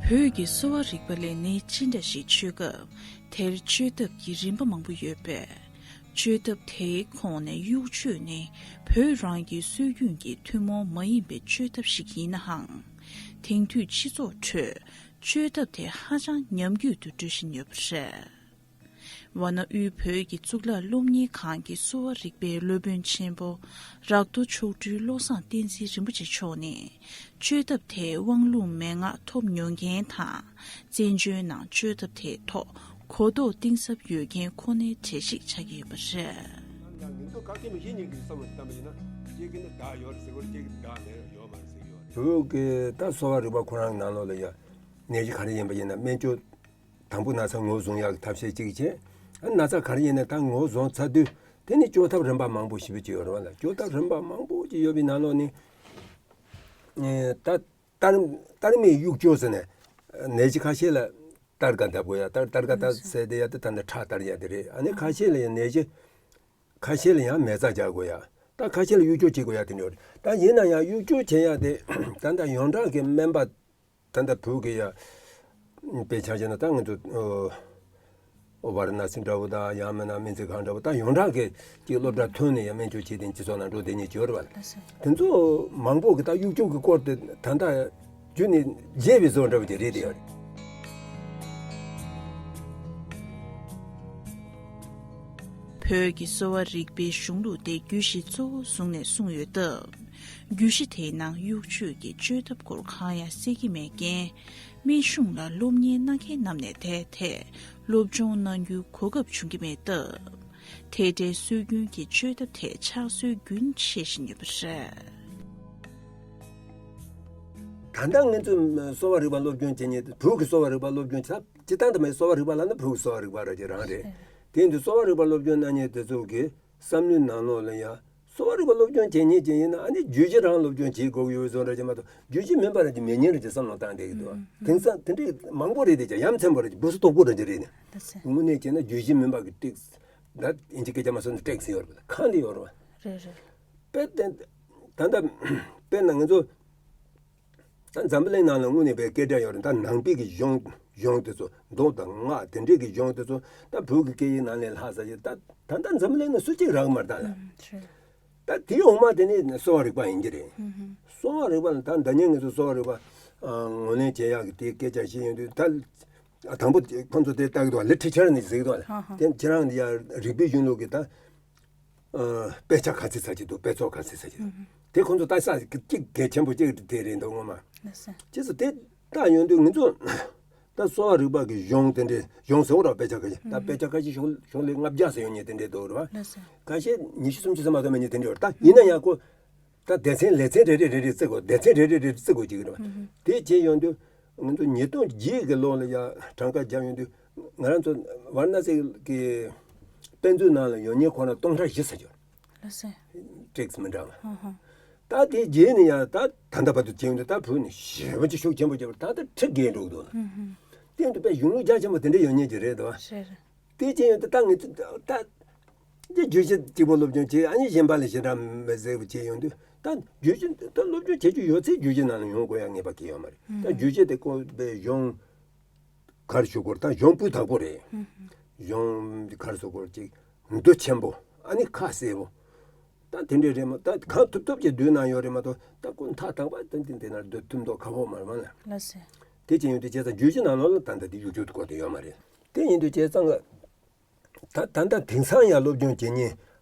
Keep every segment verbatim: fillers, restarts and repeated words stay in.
བོད་ཀྱི་གསོ་བ་རིག་པ་ལས་ནད་ཅི་འདྲ་ཞིག་བཅོས་སྐབས་དེར་བཅོས་ཐབས་ཀྱི་རིམ་པ་མང་པོ་ཡོད་པས། བཅོས་ཐབས་དེའི་ཁོངས་ནས་དབྱུག་བཅོས་ནི་བོད་རང་གི་སྲོལ་རྒྱུན་གྱི་ཐུན་མོང་མ་ཡིན་པའི་བཅོས་ཐབས་ཤིག་ཡིན་ནའང་། དེང་དུས་སྤྱི་ཚོགས་ཁྲོད་བཅོས་ཐབས་དེ་ཧ་ཅང་ཉམས་རྒུད་དུ་འགྲོ་བཞིན་ཡོད་པ་རེད། ཝཱ་ཎ་དབུས་བོད་ཀྱི་གཙུག་ལག་སློབ་གཉེར་ཁང་གི་གསོ་བ་རིག་པའི་སློབ་དཔོན་ཆེན་པོ་རག་རྡོ་མཆོག་སྤྲུལ་བློ་བཟང་བསྟན་འཛིན་རིན་པོ་ཆེ་མཆོག་ནས། བཅོས་ཐབས་དེས་དབང་ལུང་མན་ངག་ཐོབ་མྱོང་མཁན་དང་། བཙན་བྱོལ་ནང་བཅོས་ཐབས་དེའི་ཐོག་གོ་རྟོགས་གཏིང་ཟབ་ཡོད་མཁན་ཁོ་ནའི་གྲས་ཤིག་ཆགས་ཀྱི་ཡོད་པ་རེད། ཡང་ང་ཚོ་བཀག་སྐྱིལ་མི་ཤེས་ཉིན་གྱི་བསམ་བློ་བཏང་པ་ཡིན་ན་ཅིག་གི་ནི་བདག་ཡོད་རེད་ཟེར་གོ་རེད། ཅིག་གི་བདག་མེད་ཡོད་མ་རེད་ཟེར་གི་ཡོད་རེད། བོད་ཀྱི་ད་གསོ་བ་རིག་པ་ཁོ་རང་ནང་ལོགས་ལ་ཡ་ནད་གཞི་ག་རེ་ཡིན་པ་ཡིན་ན་སྨན་བཅོས། དང་པོ་ན་ཚ་ངོས་བཟུང་ཡག་གི་ཐབས་ཤེས་གཅིག་བྱས། ཨ་ན་ཚ་ག་རེ་ཡིན་ན་ད་ངོས་བཟུང་ཚར་དུས་དེ་ནི་བཅོས་ཐབས་རིམ་པ་མང་པོ་ཞེ་པོ་ཅིག་ཡོད་རེད་བ་ལ། བཅོས་ཐབས་རིམ་པ་མང་པོ་ཅིག་ཡོད་པའི་ནང་ལོགས་ནས་ཨེ་ད་གཏར་གཏར་མའི་དབྱུག་བཅོས་ཟེར་ནས་ནད་གཞི་ཁ་ཤས་ལ་གཏར་ག་འདབ་དགོས་ཡ། གཏར་གཏར་ག་གཏར་ཟེར་དེ་ཡ་དེ་ད་ནི་ཁྲག་གཏར་ཡ་དེ་རེད། ཨ་ནི་ཁ་ཤས་ལ་ཡང་ནད་གཞི་ཁ་ཤས་ལ་ཡང་མེ་བཙའ་རྒྱག་དགོས་ཡ། ད་ཁ་ཤས་ལ་དབྱུག་བཅོས་བྱེད་དགོས་ཡ་དེ་འདྲ་ཡོད་རེད། ད་ཡིན་ན་ཡང་དབྱུག་བཅོས་བྱེད་ཡ་དེ་ད་ལྟ་ཡོངས་གྲགས་ཀྱི་སྨན་པ། ད་ལྟ་བོད་ཀྱི་ཡ། དཔེ་ཆ་བཞག་ན་ད་ང་ཚོ་ཨོ་ཝཱ་ར་ཎ་སི་འདྲ་བོ་དང་ཡང་མིན་ན་སྨན་རྩིས་ཁང་འདྲ་བོ་ད་ཡོངས་གྲགས་ཀྱི་ཅིག་སློབ་གྲྭ་ཐོན་ནས་ཡ་སྨན་བཅོས་བྱེད་མཁན་སྤྱི་ཚོགས་ནང་འགྲོ་བསྡད་མཁན་ཅིག་ཡོད་རེད་བ། དེ་ཚོ་མང་པོ་གི་ད་དབྱུག་བཅོས་ཀྱི་སྐོར་དེ་ད་ལྟ་རྒྱུན་ནས་བརྗེད་པའི་བཟོ་འདྲ་བོ་ཅིག་རེད་དེ་ཡོད་རེད། བོད་ཀྱི་གསོ་བ་རིག་པའི་གཞུང་ལུགས་དེ་རྒྱུད་བཞི་གཙོ་བོ་བཟུང་ནས་གསུངས་ཡོད་སྟབས། རྒྱུད་བཞི་དེའི་ནང་དབྱུག་བཅོས་ཀྱི་བཅོས་ཐབས་སྐོར་གང་ཡང་གསལ་གྱི་མེད་རྐྱེན། སྨན་གཞུང་ལ་སློབ་གཉེར་གནང་མཁན་རྣམས་ནས་དེའི་ཐད་སློབ་སྦྱོང་གནང་རྒྱུའི་གོ་སྐབས་བྱུང་གི་མེད་སྟབས། དེ་འདྲའི་སྲོལ་རྒྱུན་གྱི་བཅོས་ཐབས་ཐད་ཕྱག་སྲོལ་རྒྱུན་ཆད་བཞིན་ཡོད་པ་རེད། ད་ལྟ་ང་ཚོས་གསོ་བ་རིག་པ་སློབ་སྦྱོང་བྱེད་མཁན་དེ་བོད་ཀྱི་གསོ་བ་རིག་པ་སློབ་སྦྱོང་བྱེད་སྤྱིར་བཏང་དུ་མ་གསོ་བ་རིག་པ་ལབ་ན་བོད་ཀྱི་གསོ་བ་རིག་པ་ར་ཅིག་རང་རེད། དེ་ཡིན་དུས་གསོ་བ་རིག་པ་སློབ་སྦྱོང་གནང་མཁན་དེ་ཚོ་གི་བསམ་བློའི་ནང་ལོགས་ལ་ཡང་གསོ་བ་རིག་པ་སློབ་སྦྱོང་བྱེད་མཁན་ཅིག་ཡིན་ན་ཨ་ནི་རྒྱུད་བཞི་རང་སློབ་སྦྱོང་བྱེད་དགོས་ཀྱི་ཡོད་བཟོ་འདྲ་ཅིག་མ་གཏོགས་རྒྱུད་བཞི་མིན་པ་ར་ཅིག་མེད་མཁན་ར་ཅིག་བསམ་བློ་བཏང་བསྡད་ཀྱི་འདུག་དེང་སང་དེ་འདྲའི་མང་པོ་རེད་དེ་ཅག་ཡ་མཚན་པོ་ར་ཅིག་འབུ་སྲིན་སྟུག་པོ་ར་ཅིག་རེད་ནས་དངོས་གནས་བྱས་ན་རྒྱུད་བཞི་མིན་པ་གི་ཏིག་ད་ཨིན་ཇི་སྐད་ཆ་མ་སོང་ན་ཏྲེག་སི་ཡོད་རེད་པ། ཁ་འདི་ཡོད་རེད་པ། རེད་རེད། དཔེ་དེ་ད་ལྟ་དཔེར་ན་ང་ཚོ་ད་འཛམ་བུ་གླིང་ནང་ལ་དངོས་གནས་པའི་སྐད་སྒྲ་ཡོད་རེད། ད་ནང་པའི་གི་གཞུང་གཞུང་དེ་ཚོ་མདོ་དང་སྔགས་དེ་འདྲའི་གི་གཞུང་དེ་ཚོ་ད་བོད་ཀྱི་སྐད་ཡིག་ནང་ལས་ལྷག་ས་ཞིག་ད་ད་ལྟ་འཛམ་བུ་གླིང་ན་སུ་གཅིག་རག་གི་མ་རེད་ད་ལ། ད་དེའི་འོག་མ་དེ་ནི་གསོ་བ་རིག་པ་ཡིན་གྱི་རེད། གསོ་བ་རིག་པ་ལ་ད་ཟླ་ཉིན་ངེད་ཚོ་གསོ་བ་རིག་པ་ངོས་ལེན་བྱེད་ཡག་གི་དེའི་སྐད་ཆ་བཤད་ཡོང་དུས་ད། དང་པོ་ཁོང་ཚོ་དེ་ལྟ་གི་འདུག་བ། ལི་ཊི་རེ་ཅར་ནས་གཟིགས་འདུག་བ། དེ་ཁྱེད་རང་འདི་ཡ་རིག་པའི་གཞུང་ལུགས་ཀྱི་ད་དཔེ་ཆ་ག་ཚད་ཚར་གྱི་འདུག་དཔེ་ཚོགས་ག་ཚད་ཚར་གྱི་འདུག་དེ་ཁོང་ཚོ་ལྟ་ས་གཅིག་གལ་ཆེན་པོ་གཅིག་དེ་རེད་འདུག་ངོ་མ། ཅེས་སུ་དེ་ལྟ་ཡོང་དུས་ང་ཚོ་ད་གསོ་བ་རིག་པ་གི་གཞུང་དེ་འདྲའི་གཞུང་ཟེར་བ་ར་དཔེ་ཆ་ག་ཞིག་ད་དཔེ་ཆ་ག་ཞིག་གཞུང་གཞུང་ལས་ལྔ་བརྒྱ་ཙམ་ཡོད་མཁན་དེ་འདྲའི་འདུག་རེད་བ། ཁ་ཤས་ཉི་ཤུ་སུམ་ཅུ་ཙམ་མ་གཏོགས་མེད་མཁན་དེ་འདྲའི་ཡོད་རེད། ད་ཡིན་ན་ཡང་ཁོ། ད་སྡེ་ཚན་ལེ་ཚན་རེ་རེ་རེ་རེ་བརྩི་དགོས། སྡེ་ཚན་རེ་རེ་རེ་རེ་བརྩི་དགོས་ཀྱི་རེད་བ། དེ་བྱས་ཡོང་དུས་ང་ཚོ་ཉིས་སྟོང་བརྒྱད་ཀྱི་ལོ་ལ་ཡ་གྲངས་ཀ་བརྒྱབ་ཡོང་དུས་ང་རང་ཚོ་ཝཱ་ར་ཎ་སི་གི་དཔེ་མཛོད་ནང་ལ་ཡོད་མཁན་ཁོ་ན་སྟོང་ཕྲག་བཞི་ཙམ་ཡོད། ལགས་སོ། ཏིག་ཙམ་མི་འདྲ་བ། ད་དེ་རྗེས་ནས་ཡ་ད་ད་ལྟ་བར་དུ་བྱས་ཡོང་དུས་ད་བོད་ནས་ཞེ་པོ་ཅིག་ཤུགས་ཆེན་པོ་བརྒྱབ་པ་ད་ལྟ་ཁྲི་བརྒལ་འགྲོ་གི་འདུག་ལ། དེ་ཡིན་དུས་དཔེ་གཞུང་ལུགས་རྒྱ་ཆེན་པོ་དེ་འདྲ་ཡོད་མཁན་ཅིག་རེད་འདུག་བ། དེ་བྱས་ཡོང་དུས་ད་ངས་ད། འདི་རྒྱུད་བཞི་གཅིག་པོ་སློབ་སྦྱོང་བྱེད། ཨ་ནི་གཞན་པ་ལ་ཞེ་དྲག་མི་ཟེར་བ་བྱེད་ཡོང་དུས་ད་རྒྱུད་བཞི་ད་སློབ་སྦྱོང་བྱེད་རྒྱུ་ཡོད་ཚད་རྒྱུད་བཞི་ནང་ལ་ཡོང་དགོས་ཡ་ངེས་པ་གི་ཡོད་མ་རེད། ད་རྒྱུད་བཞི་དེ་ཀོ་པའི་གཞུང་གར་ཞུ་སྐོར་ད་གཞུང་སྤུས་དག་པོ་རེད། གཞུང་གར་ཞུ་སྐོར་ཅིག་མདོ་ཆེན་པོ་ཨ་ནི་ཁ་གསལ་པོ་ད་དེ་འདྲས་རེད་མ། ད་གང་ཐུབ་ཐུབ་ཀྱི་བསྡུས་གནང་ཡོད་རེད་མ་གཏོགས་ད་ཀོ་མཐའ་དག་པ་ད་འདི་འདི་ན་བསྡུ་ཐུབ་མདོག་ཁ་པོ་མ་རེད་མ་ལ། ལགས་སོ། དེ་བྱས་ཡོང་དུས་བྱས་ཙང་རྒྱུད་བཞི་ནང་ལོགས་ལ་ད་ལྟ་འདི་ཡུག་ཆུ་སྐོར་དུ་ཡོད་མ་རེད། དེ་ཡིན་དུས་བྱས་ཙང་ད་ད་ལྟ་དེང་སང་ཡང་སློབ་སྦྱོང་བྱེད་མཁན་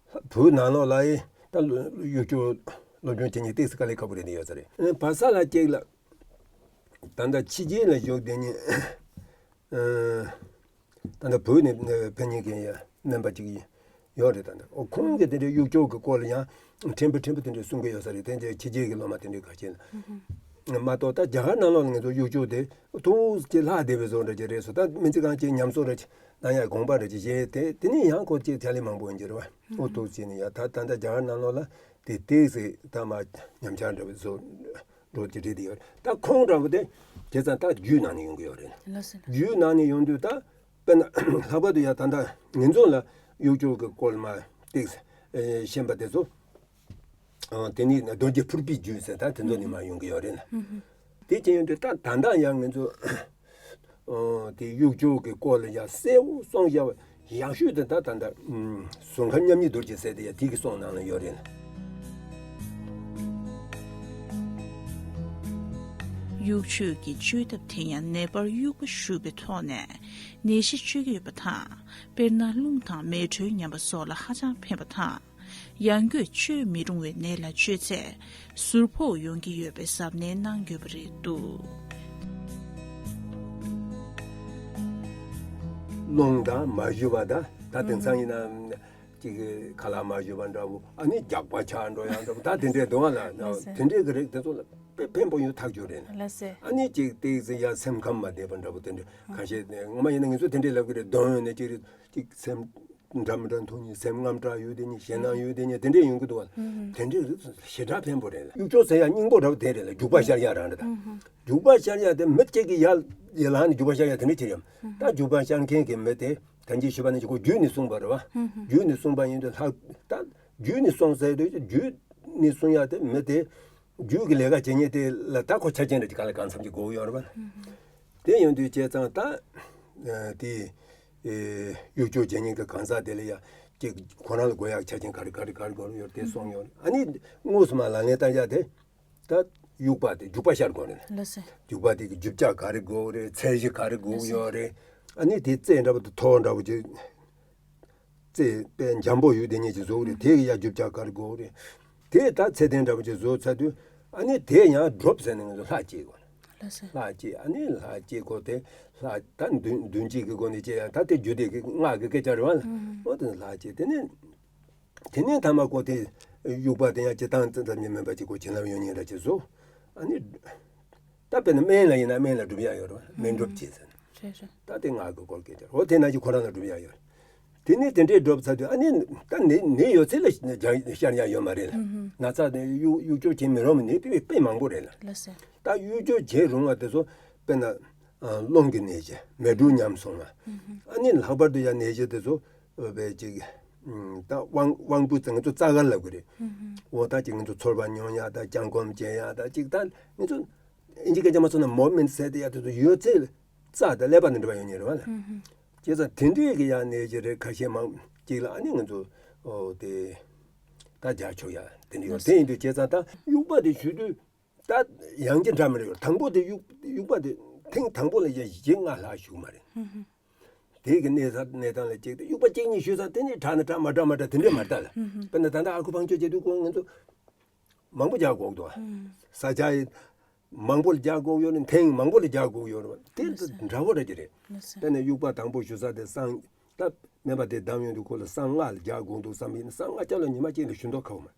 བོད་ནང་ལོགས་ལ་ཡི་ད་གཡོ་སྒྱུ་སློབ་སྦྱོང་བྱེད་མཁན་ཏོག་ཙམ་དཀའ་ལས་ཁག་པོ་རེད་འདི་ཡོད་ས་རེད། བལ་ས་ལ་གཅིག་ལ་ད་ལྟ་ཕྱི་རྒྱལ་ལ་བཞུགས་བསྡད་མཁན་ད་ལྟ་བོད་ནས་ཕེབས་མཁན་གྱི་སྨན་པ་གཅིག་ཡོད་རེད། ད་ལྟ་ཨོ་ཁོང་གིས་དེ་འདྲའི་གཡོ་སྒྱུ་གི་སྐོར་ལ་ཡང་ཕྲན་བུ་ཕྲན་བུ་དེ་འདྲའི་གསུང་གི་ཡོད་ས་རེད། དེ་འདྲའི་ཕྱི་རྒྱལ་གྱི་སློབ་མ་དེ་འདྲའི་ཁ་ཤས་ལ། མ་གཏོགས་ད་རྒྱ་གར་ནང་ལོགས་ལ་ང་ཚོ་གཡོ་སྒྱུ་དེ་ཐུགས་ཀྱི་ལྷག་བསྡད་པའི་བཟོ་འདྲ་ཅིག་རེད་སོ། ད་སྨན་རྩིས་ཁང་ཅིག་ཉམས་གསོ་འདྲ་ཅིག་གནང་ཡ་དགོངས་པ་འདྲ་ཅིག་བཞེས་ཏེ་དེ་ནས་ཡང་ཁོ་ཅིག་ཕྱག་ལས་མང་པོ་ཡོང་གི་རེད་བ། ཨོ་ཐུགས་རྗེ་ཆེ་ནས་ཡ་ད་ད་ལྟ་རྒྱ་གར་ནང་ལོགས་ལ་དེ་ཏོག་ཙམ་ད་མ་ཉམས་ཆག་འདྲ་བའི་བཟོ་འགྲོ་གི་རེད་དེ་ཡོད་རེད། ད་ཁོང་འདྲ་བོ་དེ་བྱས་ཙང་ད་རྒྱུད་ནང་ནས་ཡོང་གི་ཡོད་རེད། ལགས་སོ། རྒྱུད་ནང་ནས་ཡོང་དུས་ད་དཔེར་ན་ལྷག་པར་དུ་ཡ་ད་ལྟ་ངེད་ཚོ་ལ་གཡོ་སྒྱུ་གི་སྐོར་མ་ཏོག་ཙམ་ཤེས་པ་དེ་ཚོ། ཨ་དེ་ནི་རྡོ་རྗེ་ཕུར་པའི་རྒྱུད་ཟེར་ད་དེ་ཚོ་ནས་མར་ཡོང་གི་ཡོད་རེད་ལ། དེ་བྱས་ཡོང་དུས་ད་ད་ལྟ་ཡང་ང་ཚོ་ དེ་དབྱུག་ཆུ་གི་སྐོར་ལ་ཡང་གསལ་བོ་གསུངས་བཞག་པ་ཡག་ཤོས་དེ་ད་ད་ད་ཟུར་ཁ་མཉམ་ཉིད་རྡོ་རྗེ་ཟེར་དེ་ཡང་དེ་གི་གསུང་ནང་ལ་ཡོད་རེད། དབྱུག་ཆུ་གི་བཅོས་ཐབས་དེ་ཡང་ནད་པར་དབྱུག་པ་གཞུས་པའི་ཐོག་ནས་ནད་གཞི་བཅོས་ཀྱི་ཡོད་པ་དང་། དཔེར་ན་རླུང་དང་མེ་དྲོད་ཉམས་པ་སོགས་ལ་ཧ་ཅང་ཕན་པ་དང་། ཡང་སྒོས་བཅོས་མི་རུང་བའི་ནད་ལ་བཅོས་ཚེ་ཟུར་ཕོག་ཡོང་གི་ཡོད་པའི་གཟབ་ནན་གནང་དགོས་པ་རེད་འདུག་རླུང་དང་མ་གཞུ་བ་དང་ད་དེང་སང་ཡིན་ན་ཅིག་ཁ་ལག་མ་གཞུ་བ་འདྲ་བོ། ཨ་ནི་རྒྱགས་པ་ཆགས་འགྲོ་ཡང་འདྲ་བོ། ད་དེ་འདྲའི་འདུག་བ་ལ། ལགས་སོ། དེ་འདྲའི་གི་རིགས་དེ་ཚོ་ལ་དཔེ་ཕན་པོ་ཡོད་ཐག་ཆོད་རེད། ལགས་སོ། ཨ་ནི་ཅིག་ཏོག་ཙམ་ཡང་སེམས་ཁམས་མ་བདེ་བ་འདྲ་བོ་དེ་འདྲ་ཁ་ཤས་ངོ་མ་ཡིན་ན་ངེད་ཚོ་དེ་འདྲའི་ལབ་གི་རེད། གདོན་ཡོད་ནས་ཅིག་རེད། ཅིག་སེམས་འདྲ་མི་འདྲ་མཐོང་ཉིན། སེམས་དངངས་སྐྲག་ཡོད་དེ་ཉིན། ཞེད་སྣང་ཡོད་དེ་ཉིན། དེ་འདྲས་ཡོང་གི་འདུག་བ། དེ་འདྲས་རིགས་ཞེ་དྲག་ཕན་པོ་རེད་ལ། དབྱུག་ཆུ་ཟེར་ཡ་སྙིང་པོ་འདྲ་བོ་དེ་རེད་ལ། རྒྱུག་པ་ཤར་ཡ་རང་རེད་ད། རྒྱུག་པ་ཤར་ཡ་དེ་མི་གཅིག་གིས་ཡར་ཡར་ལངས་ནས་རྒྱུག་པ་ཤར་ཡ་དེ་འདྲས་བྱེད་ཡོང་། ད་རྒྱུག་པ་ཤར་མཁན་གྱི་མི་དེ་ད་གིན་ཞུས་པ་ནང་བཞིན་ཁོ་བརྒྱུད་ནས་གསུངས་པ་རེད་བ། བརྒྱུད་ནས་གསུངས་པ་ཡིན་དུས་ལྷག་ད་བརྒྱུད་ནས་གསུངས་ཟེར་དུས་བརྒྱུད་ནས་གསུང་ཡ་དེ་མི་དེ་རྒྱུད་ཀྱི་ལས་ཀ་བྱེད་མཁན་དེ་ལ་ད་ཁོ་ཆ་རྐྱེན་རེ་ག་ལ་གང་འཚམ་ཅིག་དགོས་ཡོད་རེད་བ། དེ་ཡོང་དུས་བྱས་ཙང་ད་དེ་དབྱུག་ཆུ་བྱེད་མཁན་གྱི་གང་ཟག་དེ་ལ་ཡ་ཅིག་ཁོ་རང་ལ་དགོས་ཡག་ཆ་རྐྱེན་ག་རེ་ག་རེ་ག་རེ་དགོས་ཡོད་དེ་གསུངས་ཡོད། ཨ་ནི་དངོས་སུ་མ་ལག་ལེན་བསྟར་ཡག་དེ་ད་དབྱུག་པ་དེ་རྒྱུག་པ་ཤར་དགོས་རེད། ལགས་སོ། རྒྱུག་པ་དེ་གི་རྒྱུ་ཆ་ག་རེ་དགོས་རེད། ཚད་གཞི་ག་རེ་དགོས་ཡོད་རེད། ཨ་ནི་དེ་རྩེ་འདྲ་པོ་དེ་ཐོག་འདྲ་པོ་ཅིག་རྩེ་དཔེ་འཇམ་པོ་ཡོད་དེ་ཉིད་ཅིག་བཟོ་གི་རེད། དེ་གི་ཡ་རྒྱུ་ཆ་ག་རེ་དགོས་རེད། དེ་ད་ཚད་ལྡན་འདྲ་པོ་ཅིག་བཟོ་ཚར་དུས་ཨ་ནི་དེ་ཡང་སྒྲུབ་ཟེར་ནས་ང་ཚོ་ལྷག་བཅས་དགོས། ལགས་སོ། ལྷག་བཅས། ཨ་ནི་ལྷག་བཅས་གོ་དེ་ལྷག་ད་མདུན་མདུན་བཅས་ཀྱི་སྒོ་ནས་བཅས་ཡང་ད་དེ་རྒྱུ་དེ་གི་སྔགས་ཀྱི་སྐད་ཆ་རེད་བ་ལ། འོ་དེ་ལྷག་བཅས་དེ་ནས་དེ་ནས་ཐ་མ་གོ་དེ་དབྱུག་པ་དེ་ཡང་སྤྱིར་བཏང་ཙམ་ཙམ་ཉིད་མིན་པ་ཅིག་གོ་བྱིན་རླབས་ཡོད་མཁན་འདྲ་ཅིག་བཟོ། ཨ་ནི་ད་དཔེར་ན་སྨན་ལ་ཡིན་ན་སྨན་ལ་སྒྲུབ་ཡག་ཡོད་རེད་བ། སྨན་སྒྲུབ་བྱེད་ཟེར། རེད་རེད། ད་དེ་སྔགས་ཀྱི་སྐོར་སྐད་ཆ། འོ་དེ་ནང་བཞིན་ཁོ་རང་ལ་སྒྲུབ་ཡག་ཡོད་རེད། དེ་ནས་དེ་འདྲའི་སྒྲུབ་ཚར་དུས་ཨ་ནི་ད་ནད་ནད་ཡོད་ཚད་ལ་ཤར་ཡག་ཡོད་མ་རེད་ལ། ན་ཚ་དེ་དབྱུག་དབྱུག་ཆུ་བྱེད་མི་རུང་བའི་ནད་དེ་དཔེ་མང་པོ་རེད་ལ། ལགས་སོ། ད་དབྱུག་ཆུ་བྱེད་རུང་བ་དེ་ཚོ་དཔེར་ན་རླུང་གི་ནད་གཞི། མེ་དྲོད་ཉམས་སོང་བ། ཨ་ནི་ལྷག་པར་དུ་ཡང་ནད་གཞི་དེ་ཚོ་བས་ཅིག་ད་དབང་དབང་པོའི་རྩ་ང་ཚོ་རྩ་འགག་ལབ་གི་རེད། འོ་ད་ཅིག་ང་ཚོ་ཚོར་བ་མྱོང་ཡག་དང་བརྐྱང་སྐོམ་སྐྱེ་ཡག་དང་ཅིག་ད་ང་ཚོ་ཨིན་ཇི་སྐད་ཆ་མ་སོང་ན་མོ་མེན་ཊི་ཟེར་དེ་ཡག་དེ་ཚོ་ཡོད་ཚད་རྩ་དང་ཀླད་པ་དང་འབྲེལ་བ་ཡོད་ནི་རེད་བ་ལ། བྱས་ཙང་དེ་འདྲས་ཀྱི་ཡང་ནད་གཞི་རེད། ཁ་ཤས་མང་ཅིག་ལ་ཨ་ནི་ང་ཚོ་ཨོ་དེ་ད་རྒྱག་ཆོག་ཡག་དེ་འདྲ་ཡོད། དེ་ཡིན་དུས་བྱས་ཙང་ད་དབྱུག་པ་དེ་གཞུ་དུས་ད་ཡང་གཅིག་འདྲ་མི་རེད། དང་པོ་དེ་དབྱུག་དབྱུག་པ་དེ་ཐེངས་དང་པོ་ལ་ཡ་བཞི་ལྔ་ལྷག་གཞུ་མ་རེད། དེ་གི་གནས་ས་གནས་སྟངས་ལ་གཅིག་དེ་དབྱུག་པ་གཅིག་གཉིས་གཞུས་ཙང་དེ་ནས་དྲག་ན་དྲག་མ་དྲག་མ་དྲག་དེ་འདྲས་མ་རེད་ད་ལ། དཔེར་ན་ད་ལྟ་ཨ་ཁུ་པང་ཅོ་བྱེད་དུས་ཁོང་ང་ཚོ་མང་པོ་རྒྱག་དགོས་འདུག་ས་ཆ་ཡི་མང་པོ་ལ་རྒྱག་དགོས་ཡོད་རེད། ཐེངས་མང་པོ་ལ་རྒྱག་དགོས་ཡོད་རེད། དེ་འདྲ་བོ་འདྲ་ཅིག་རེད། དཔེར་ན་དབྱུག་པ་དང་པོ་གཞུ་ས་དེ་སང་ད་སྨན་པ་དེ་བདམས་ཡོང་དུས་ཁོ་ལ་སང་ལྔ་ལ་རྒྱག་དགོས་འདུག་བསམ་པ་ཡིན་ན་སང་ལྔ་ཆ་ལ་ཉི་མ་གཅིག་ལ་གཞུ་མདོག་ཁ་བོ་མ།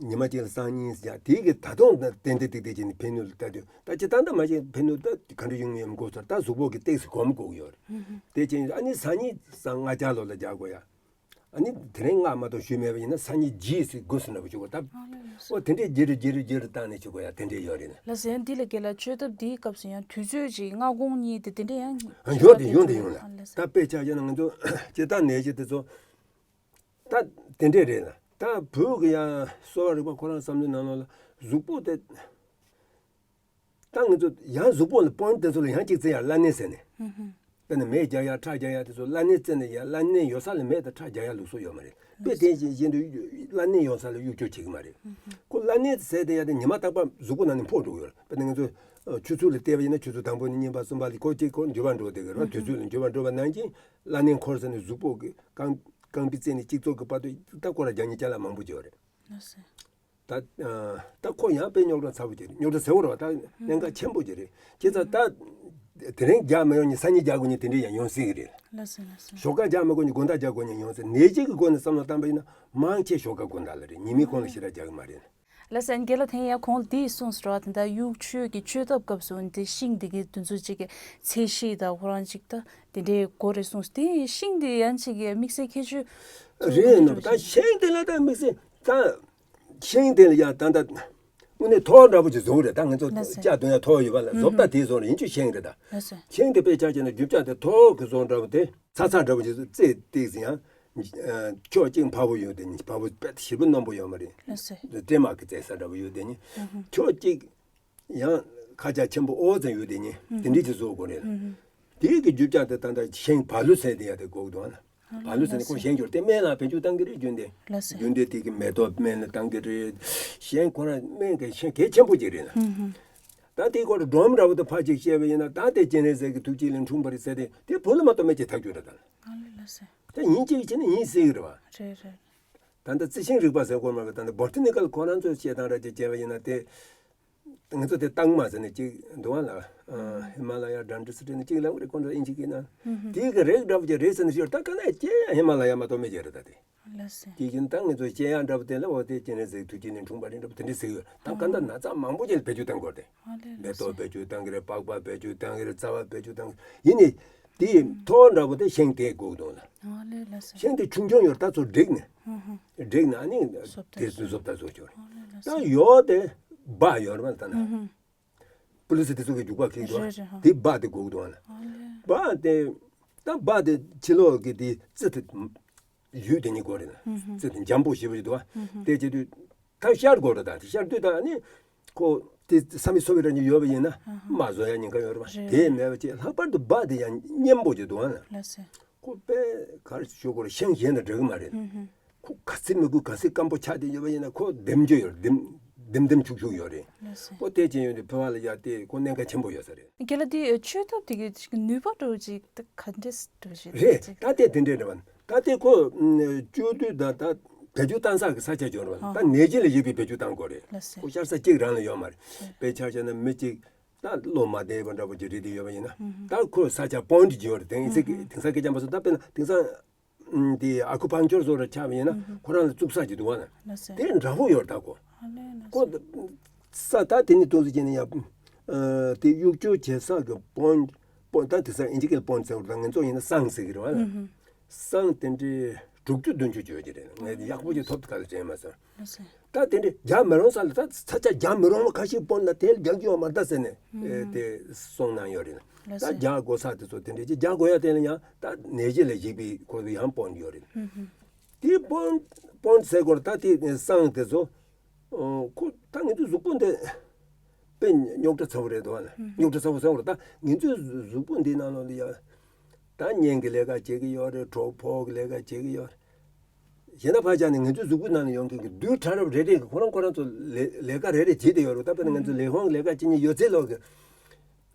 ཉི་མ་གཅིག་ལ་སང་གཉིས་སུ་རྒྱག་དེ་གི་ད་དུང་ཏན་ཏན་ཏིག་ཏིག་བྱས་ནས་ཕན་ནུས་ལ་ལྟ་དུས་ད་ཅི་ད་ལྟ་མ་བྱས་ཕན་ནུས་ད་ག་འདྲ་ཡོང་ངེས་མི་དགོས་ཚོར་ད་གཟུགས་པོ་གི་ཏོག་ཙམ་གོམས་དགོས་ཀྱི་ཡོད་རེད། དེ་ཕྱིན་ཨ་ནི་སང་ཉིན་སང་ལྔ་ཆ་ལོ་ལ་རྒྱག་དགོས་ཡ། ཨ་ནི་དེ་རིང་སྔ་མ་གཏོགས་ཞུས་མེད་པ་ཡིན་ན་སང་ཉིན་རྗེས་སུ་དགོས་སུ་འདྲ་པོ་ཞུ་དགོས་སྟབས། ཨོ་དེ་འདྲས་རྗེས་རུ་རྗེས་རུ་རྗེས་རུ་བཏང་ནས་ཞུ་དགོས་ཡ་དེ་འདྲས་ཡོད་རེད་ན། ལགས་སོ། ཡང་འདི་ལ་རྒན་ལགས་བཅོས་ཐབས་འདིའི་སྐབས་སུ་ཡང་དུས་ཚོད་ཅིག་སྔ་དགོང་གཉིས་དེ་དེ་འདྲས་ཡང་ཡོད་དེ་ཡོང་དེ་ཡོང་ལ། ད་དཔེ་ཆ་བཞག་ན་ང་ཚོ་སྤྱིར་བཏང་ནད་གཞི་དེ་ཚོ་ད་དེ་འདྲས་རེད་ལ། ད་བོད་ཀྱི་ཡང་གསོ་བ་རིག་པ་ཁོ་རང་བསམ་བློའི་ནང་ལོགས་ལ་གཟུགས་པོ་དེ། ད་ང་ཚོ་ཡང་གཟུགས་པོ་ལ་པོ་ཡིན་དེ་ཚོ་ལ་ཡང་གཅིག་བཙལ་ཡ་བླ་གནས་ཟེར་ནས། དཔེར་ན་མེ་རྒྱག་ཡ་ཁྲག་རྒྱག་ཡ་དེ་ཚོ་བླ་གནས་བཙལ་ནས་ཡ་བླ་གནས་ཡོད་ས་ལ་མེ་དང་ཁྲག་རྒྱག་ཡ་ལུགས་སྲོལ་ཡོད་མ་རེད། དཔེ་དེ་བཞིན་བཞིན་དུ་བླ་གནས་ཡོད་ས་ལ་དབྱུག་ཆུ་བྱེད་ཀྱི་མ་རེད། ཁོ་བླ་གནས་ཟེར་དེ་ཡ་དེ་ཉི་མ་རྟག་པར་གཟུགས་པོ་ནང་ནས་འཕོ་འགྲོ་གི་ཡོད་རེད། དཔེར་ན་ང་ཚོ་ཆུ་ཚོད་ལ་བལྟས་པ་ཡིན་ན་ཆུ་ཚོད་དང་པོ་ནས་གཉིས་པ་གསུམ་པ་ལ་ཁོ་གཅིག་ཁོ་འགྱུར་བ་འགྲོ་བསྡད་ཀྱི་རེད། དུས་ཚོད་ལ་འགྱུར་བ་འགྲོ་བ་ནང་བཞིན་བླ་གནས་འཁོར་ཟེར་ནས་གཟུགས་པོ་གི་རྐང་རྐང་པའི་རྩེ་ནས་གཅིག་ཙོག་གི་བར་དུ་ད་སྐོར་ར་རྒྱག་མཁན་ཅ་ལག་མང་པོ་ཅིག་ཡོད་རེད། ད་ད་ཁོ་ཡང་དཔེ་རྙོག་དྲ་ཚ་པོ་ཅིག་རེད། རྙོག་དྲ་ཟེར་བ་རེད་བ། ད་གནད་འགག་ཆེན་པོ་ཅིག་རེད། བྱས་ཙང་ད་དེ་རིང་རྒྱག་མི་ཡོང་ནི་སང་ཉིན་རྒྱག་དགོས་ནི་དེ་འདྲས་ཡང་ཡོང་སྲིད་ཀྱི་རེད། ལགས་སོ་ལགས་སོ། ཞོགས་ཀ་རྒྱག་མི་དགོས་ནི་དགོང་དག་རྒྱག་དགོས་ནི་ཡོང་སྲིད། ནད་གཞི་གི་སྒོ་ནས་བསམ་བློ་བཏང་པ་ཡིན་ན་མང་ཆེ་ཞོགས་ཀ་དགོང་དག་ལ་རེད། ཉི་མའི་གུང་ལ་ཞེ་དྲག་རྒྱག་གི་མ་རེད། ལགས་སོ། རྒན་ལགས་དེ་ཡང་གོང་འདི་གསུངས་སོང་ར། དེ་འདྲ་དབྱུག་ཆུ་གི་བཅོས་ཐབས་སྐབས་སུ་འདི་ཤིང་འདི་གའི་དེ་ཚོ་གཅིག་གི་ཚད་གཞི་དང་ཁོ་རང་གཅིག་ད་དེ་འདྲའི་སྐོར་རེ་གསུངས་སོང་། དེ་ཤིང་འདི་ཡང་གཅིག་གི་དམིགས་བསལ་ཁྱད་ཆོས་རེད་ནོ། ད་ཤིང་དེ་ལ་ད་དམིགས་བསལ་ད། ཤིང་དེ་ལ་ཡང་ད་ལྟ་དངོས་གནས་ཐོག་འདྲ་པོ་ཅིག་བཟོ་གི་རེད། ད་ང་ཚོ་ལགས་སོ། ལྕགས་འདོན་ཡ་ཐོག་ཡོད་པ་ལ་ཨུ་བཟོ་ལྟ་ཧུམ། དེ་བཟོ་རེད། ཡིན་ཆོས་ཤིང་རེད་ད། ལགས་སོ། ཤིང་དེ་དཔེ་ཆ་བྱས་ན་རྒྱུ་ཆ་དེ་ཐོག་གི་བཟོ་འདྲ་པོ་དེ་ཚ་ཚ་འདྲ་པོ་ཅིག་བཙས་ཏིག་ཙི་ཡང་ཕྱོགས་གཅིག་འཕར་པོ་ཡོད་དེ་ནི་འཕར་པོ་དཔེ་ཞེ་པོ་རྣོན་པོ་ཡོད་མ་རེད། ལགས་སོ། སྤྲེལ་མ་གི་བཙས་ས་འདྲ་པོ་ཡོད་དེ་ནི་ཨུ་ཧུམ། ཕྱོགས་གཅིག་ཡང་ཁ་ཆག་ཆེན་པོ་ཨོ་ཙམ་ཡོད་དེ་ནི་ཨུ་དེ་འདྲའི་ཅིག་བཟོ་དགོས་རེད། ཨུ་ཧུམ། དེའི་གི་རྒྱུ་ཆ་དེ་ད་ལྟ་ཞིང་བ་ལུ་ཟེར་དེ་ཡ་དེ་དགོས་འདུག་ཨ་ན། བ་ལུ་ཟེར་ནས་ཁོ་ཞིང་སྦྱོར་དེ་སྨན་ལ་བེད་སྤྱོད་བཏང་གི་རེད། རྒྱུན་ལྡན། ལགས་སོ། རྒྱུན་ལྡན་དེ་གི་མེ་ཏོག་སྨན་ལ་བཏང་གི་རེད། ཞིང་ཁོ་རང་སྨན་གི་ཞིང་གལ་ཆེན་པོ་ཅིག་རེད་ན། ཧུམ་ཧུམ། ད་དེའི་སྐོར་སྒྲོམ་འདྲ་བོ་དེ་ཕར་ཅིག་བཤད་པ་ཡིན་ན། ད་དེ་སྤྱན་རས་གཟིགས་ཀྱི་ཐུགས་རྗེ་ལས་འཁྲུངས་པ་རེད་ཟེར་དེ་དེ་བོད་ལ་མ་གཏོགས་མེད་ཅེས་ཐག་ཆོད་རེད་ད། ཨ་ལེ་ལགས་སེ། ད་ཡིན་གཅིག་བྱས་ན་ཡིན་སྲིད་གི་རེད་བ། རེད་རེད། ད་ལྟ་རྩི་ཤིང་རིག་པ་ཟེར་སྐོར་མ་གི་ད་ལྟ་བོ་ཊ་ནི་ཀལ་ཁོ་རང་ཚོས་བཤད་སྟངས་འདྲ་ཅིག་བྱས་པ་ཡིན་ན། དེ་ང་ཚོ་དེ་སྟག་མ་ཟེར་ནས་ཅིག་འདུག་ཨ་ལ། ཨ། ཧི་མ་ལ་ཡ་འགྲམ་འདི་སི་ཊི་ནས་ཅིག་ལབ་གི་རེད། ཁོང་ཚོ་དབྱིན་ཇི་གི་ན། ཧུམ་ཧུམ། དེའི་གི་རིགས་འདྲ་བོ་ཅིག་རེད་ཟེར་ནས་ཞོར་ད་ག་ན་སྐྱེ་ཡ་ཧི་མ་ལ་ཡ་མ་གཏོགས་མེད་ཅེས་རེད་ད་དེ། ལགས་སེ། དེ་བཞིན་ད་ངེད་ཚོ་སྐྱེ་ཡག་འདྲ་པོ་དེ་ལ་འོ་དེ་སྤྱན་རས་གཟིགས་ཐུགས་རྗེ་ནས་འཁྲུངས་པ་རེད་འདྲ་པོ་དེ་འདྲ་ཟེར་ཡོད། ད་ག་འདྲ་ན་ཚ་མང་པོ་ཅིག་ལ་བེད་སྤྱོད་བཏང་དགོས་ཏེ། ཨ་ལེ་ལགས་སེ། མེ་ཏོག་བེད་སྤྱོད་བཏང་གི་རེད། པགས་པ་བེད་སྤྱོད་བཏང་གི་རེད། རྩ་བ་བེད་སྤྱོད་བཏང་གི་རེད། ཡིན་ནའི་དེའི་ཐོག་འདྲ་པོ་དེ་ཤིང་དེ་དགོས་འདུག་ལ། ཨ་ལེ་ལགས་སེ། ཤིང་དེ་ཆུང་ཆུང་ཡོད་ད་ཚོ་བསྒྲིགས་ནས། ཧུམ་ཧུམ། བསྒྲིགས་ནས་ཨ་ནི་བཟོ་ལྟ་དེ་བཟོ། བཟོ་ལྟ་བཟོ་ཆོག་རེད། ཨ་ལེ་ལགས་སེ། ད་ཡོད་དེ་སྦ་ཡོད་རེད་པ་ད་ན། ཧུམ་ཧུམ། པུ་ལི་སི་དེ་ཚོ་གི་རྒྱུག་པ་ཁེག་འདུག་རེད་རེད། ཧ། དེ་སྦ་དེ་དགོས་འདུག་ཨ་ལ། ཨ་ལེ། སྦ་དེ་ད་སྦ་དེ་ཕྱི་ལོགས་ཀྱི་དེ་རྩི་དེ་ཡུལ་དེ་གཉིས་དགོས་རེད་ན། ཧུམ་ཧུམ། རྩི་དེ་འཇམ་པོ་ཞེ་པོ་ཞིག་འདུག་ཨ། ཧུམ་ཧུམ། དེ་བྱེད་དུས་ད་བཤལ་དགོས་རེད། ད་དེ་བཤལ་དུས་ད་ནི་ཁོ་དེ་ས་མི་སོ་བའི་རང་ཉིད་ཡོད་པ་ཡིན་ན། ཧ་ཧ། མ་བཟོ་ཡ་ཉེན་ཁ་ཡོད་རེད་པ། རེད། དེ་མེད་པ་བྱས་ལྷག་པར་དུ་སྦ་དེ་ཡང་མཉེན་པོ་ཞིག་འདུག་ཨ་ལ། ལགས་སེ། ཁོ་དཔེ་གར་ཞུ་དགོས་རེད། ཤིང་གཞན་དང་འདྲ་གི་མ་རེད། ཧུམ་ཧུམ། ཁོ་ག་ཚོད་མི་དགོས། ག་ཚོད་སྐམ་པོ་ཆགས་བསྡད་ཡོད་པ་ཡིན་ན་ཁོ་ལྡེམ་རྒྱུ་ཡོད་རེད། ལྡེམ་ལྡེམ་ལྡེམ་ཆུག་ཆུག་ཡོད་རེད། ལགས་སེ། ཁོ་དེ་ཅན་ཡོད་དུས་ཕོ་བ་ལ་ཡ་དེ་ཁོ་གནད་འགག་ཆེན་པོ་ཡོད་ས་རེད། རྒན་ལགས་དེ་བཅོས་ཐབས་དེ་གི་ནུས་པ་འདྲ་བོ་ཅིག་ད་ག་འདྲས་འདྲ་བོ་ཅིག་རེད། ད་དེ་དེ་འདྲས་རེད་པ། ད་དེ་ཁོ་བཅོས་དུས་ད་ད་བེད་སྤྱོད་བཏང་ས་གི་ས་ཆ་ཅིག་ཡོད་རེད་པ། ད་ནད་གཞི་ལ་གཞིགས་པའི་བེད་སྤྱོད་བཏང་དགོས་རེད། ལགས་སེ། ཁོ་ཤར་ས་གཅིག་རང་ལ་ཡོད་མ་རེད། དཔེ་ཆ་བཞག་ན་མི་གཅིག་ད་བློ་མ་བདེ་བ་འདྲ་པོ་ཅིག་རེད་དེ་ཡོད་པ་ཡིན་ན། ཧུམ་ཧུམ། ད་ཁོ་ས་ཆ་པོན་ཊི་ཅིག་ཡོད་རེད། དེང་སང་དེང་སང་སྐད་ཆ་མ་སོང་། ད་དཔེར་ན་དེང་སང་དེ་ཨ་ཁུ་པང་ཅོར་བཟོ་འདྲ་ཆགས་པ་ཡིན་ན། ཧུམ་ཧུམ། ཁོ་རང་ལ་བཙུགས་ས་ཅིག་འདུག་བ་ན། ལགས་སེ། དེ་འདྲ་པོ་ཡོད་རེད། ད་ཁོ། ཨ་ལེ་ལགས་ཁོ་སེ། ས་ད་དེ་ནི་ཏོག་ཙམ་བྱས་ན་ཡང་དེ་གཡུག་སྐྱོར་བྱེད་ས་གི་པོན་ཊི་པོན་ཊི་ད་དེང་སང་དབྱིན་ཇི་སྐད་པོན་ཊི་ཟེར་བ་རེད། ད་ང་ཚོ་ཡིན་ན་སྲང་ཟེར་གི་རེད་བ་ལ། ཧུམ་ཧུམ། སྲང་དེ་འདྲའི་དྲུག་ཅུ་བདུན་ཅུ་ཡོད་ཀྱི་རེད། ངས་ཡག་པོ་ཅིག་ཐོབ་ཐུབ་ག་ལ་དྲན་མ་སོང་། ལགས་སེ། ད་དེ་འདྲའི་རྒྱག་མི་རུང་ས་ལ་ད་ས་ཆ་རྒྱག་མི་རུང་བ་ཁ་ཤས་པོན་ཊི་ལ་དེ་ལ་རྒྱག་རྒྱུ་ཡོད་མ་རེད་ད་ཟེར་ནས། ཨེ། དེ་གསུངས་གནང་ཡོད་རེད། ལགས་སེ། ད་རྒྱག་དགོས་ས་དེ་ཚོ་དེ་འདྲའི་ཅིག་རྒྱག་དགོས་ཡ་དེ་ལ་ཡང་ད་ནད་གཞི་ལ་གཞིགས་པའི་ཁོ་ཚོ་ཡང་པོན་ཊི་ཡོད་རེད། ཧུམ་ཧུམ། དེ་པོན་ཊི་པོན་ཊི་ཟེར་སྐོར་ད་དེ་སྲང་དེ་ཚོ། ཨོ། ཁོ་ད་ང་ཚོའི་གཟུགས་པོ་འདི་དཔེ་རྙོག་དྲ་ཚ་བོ་རེད་འདུག་བ་ལ། ཧུམ་ཧུམ། རྙོག་དྲ་ཚ་བོ་ཟེར་བ་རེད། ད་ང་ཚོའི་གཟུགས་པོ་འདི་ནང་ལོགས་ལ་ཡ། ད་གཉེན་གྱི་ལས་ཀ་བྱེད་ཀྱི་ཡོད་རེད། གྲོགས་ཕོ་གི་ལས་ཀ་བྱེད་ཀྱི་ཡོད་རེད། གཞན་དག་ཕར་བཞག་ནས་ང་ཚོའི་གཟུགས་པོའི་ནང་ལ་ཡོང་མཁན་གྱི་རྡུལ་ཕྲ་རབ་རེ་རེ་གིས་ཁོ་རང་ཁོ་རང་ཚོ་ལས་ལས་ཀ་རེ་རེ་བྱེད་བསྡད་ཡོད་རེད། ད་དཔེར་ན་ང་ཚོ་ལས་ཁུངས་ལས་ཀ་བྱེད་མཁན་ཡོད་ཚད་ལོག་གི་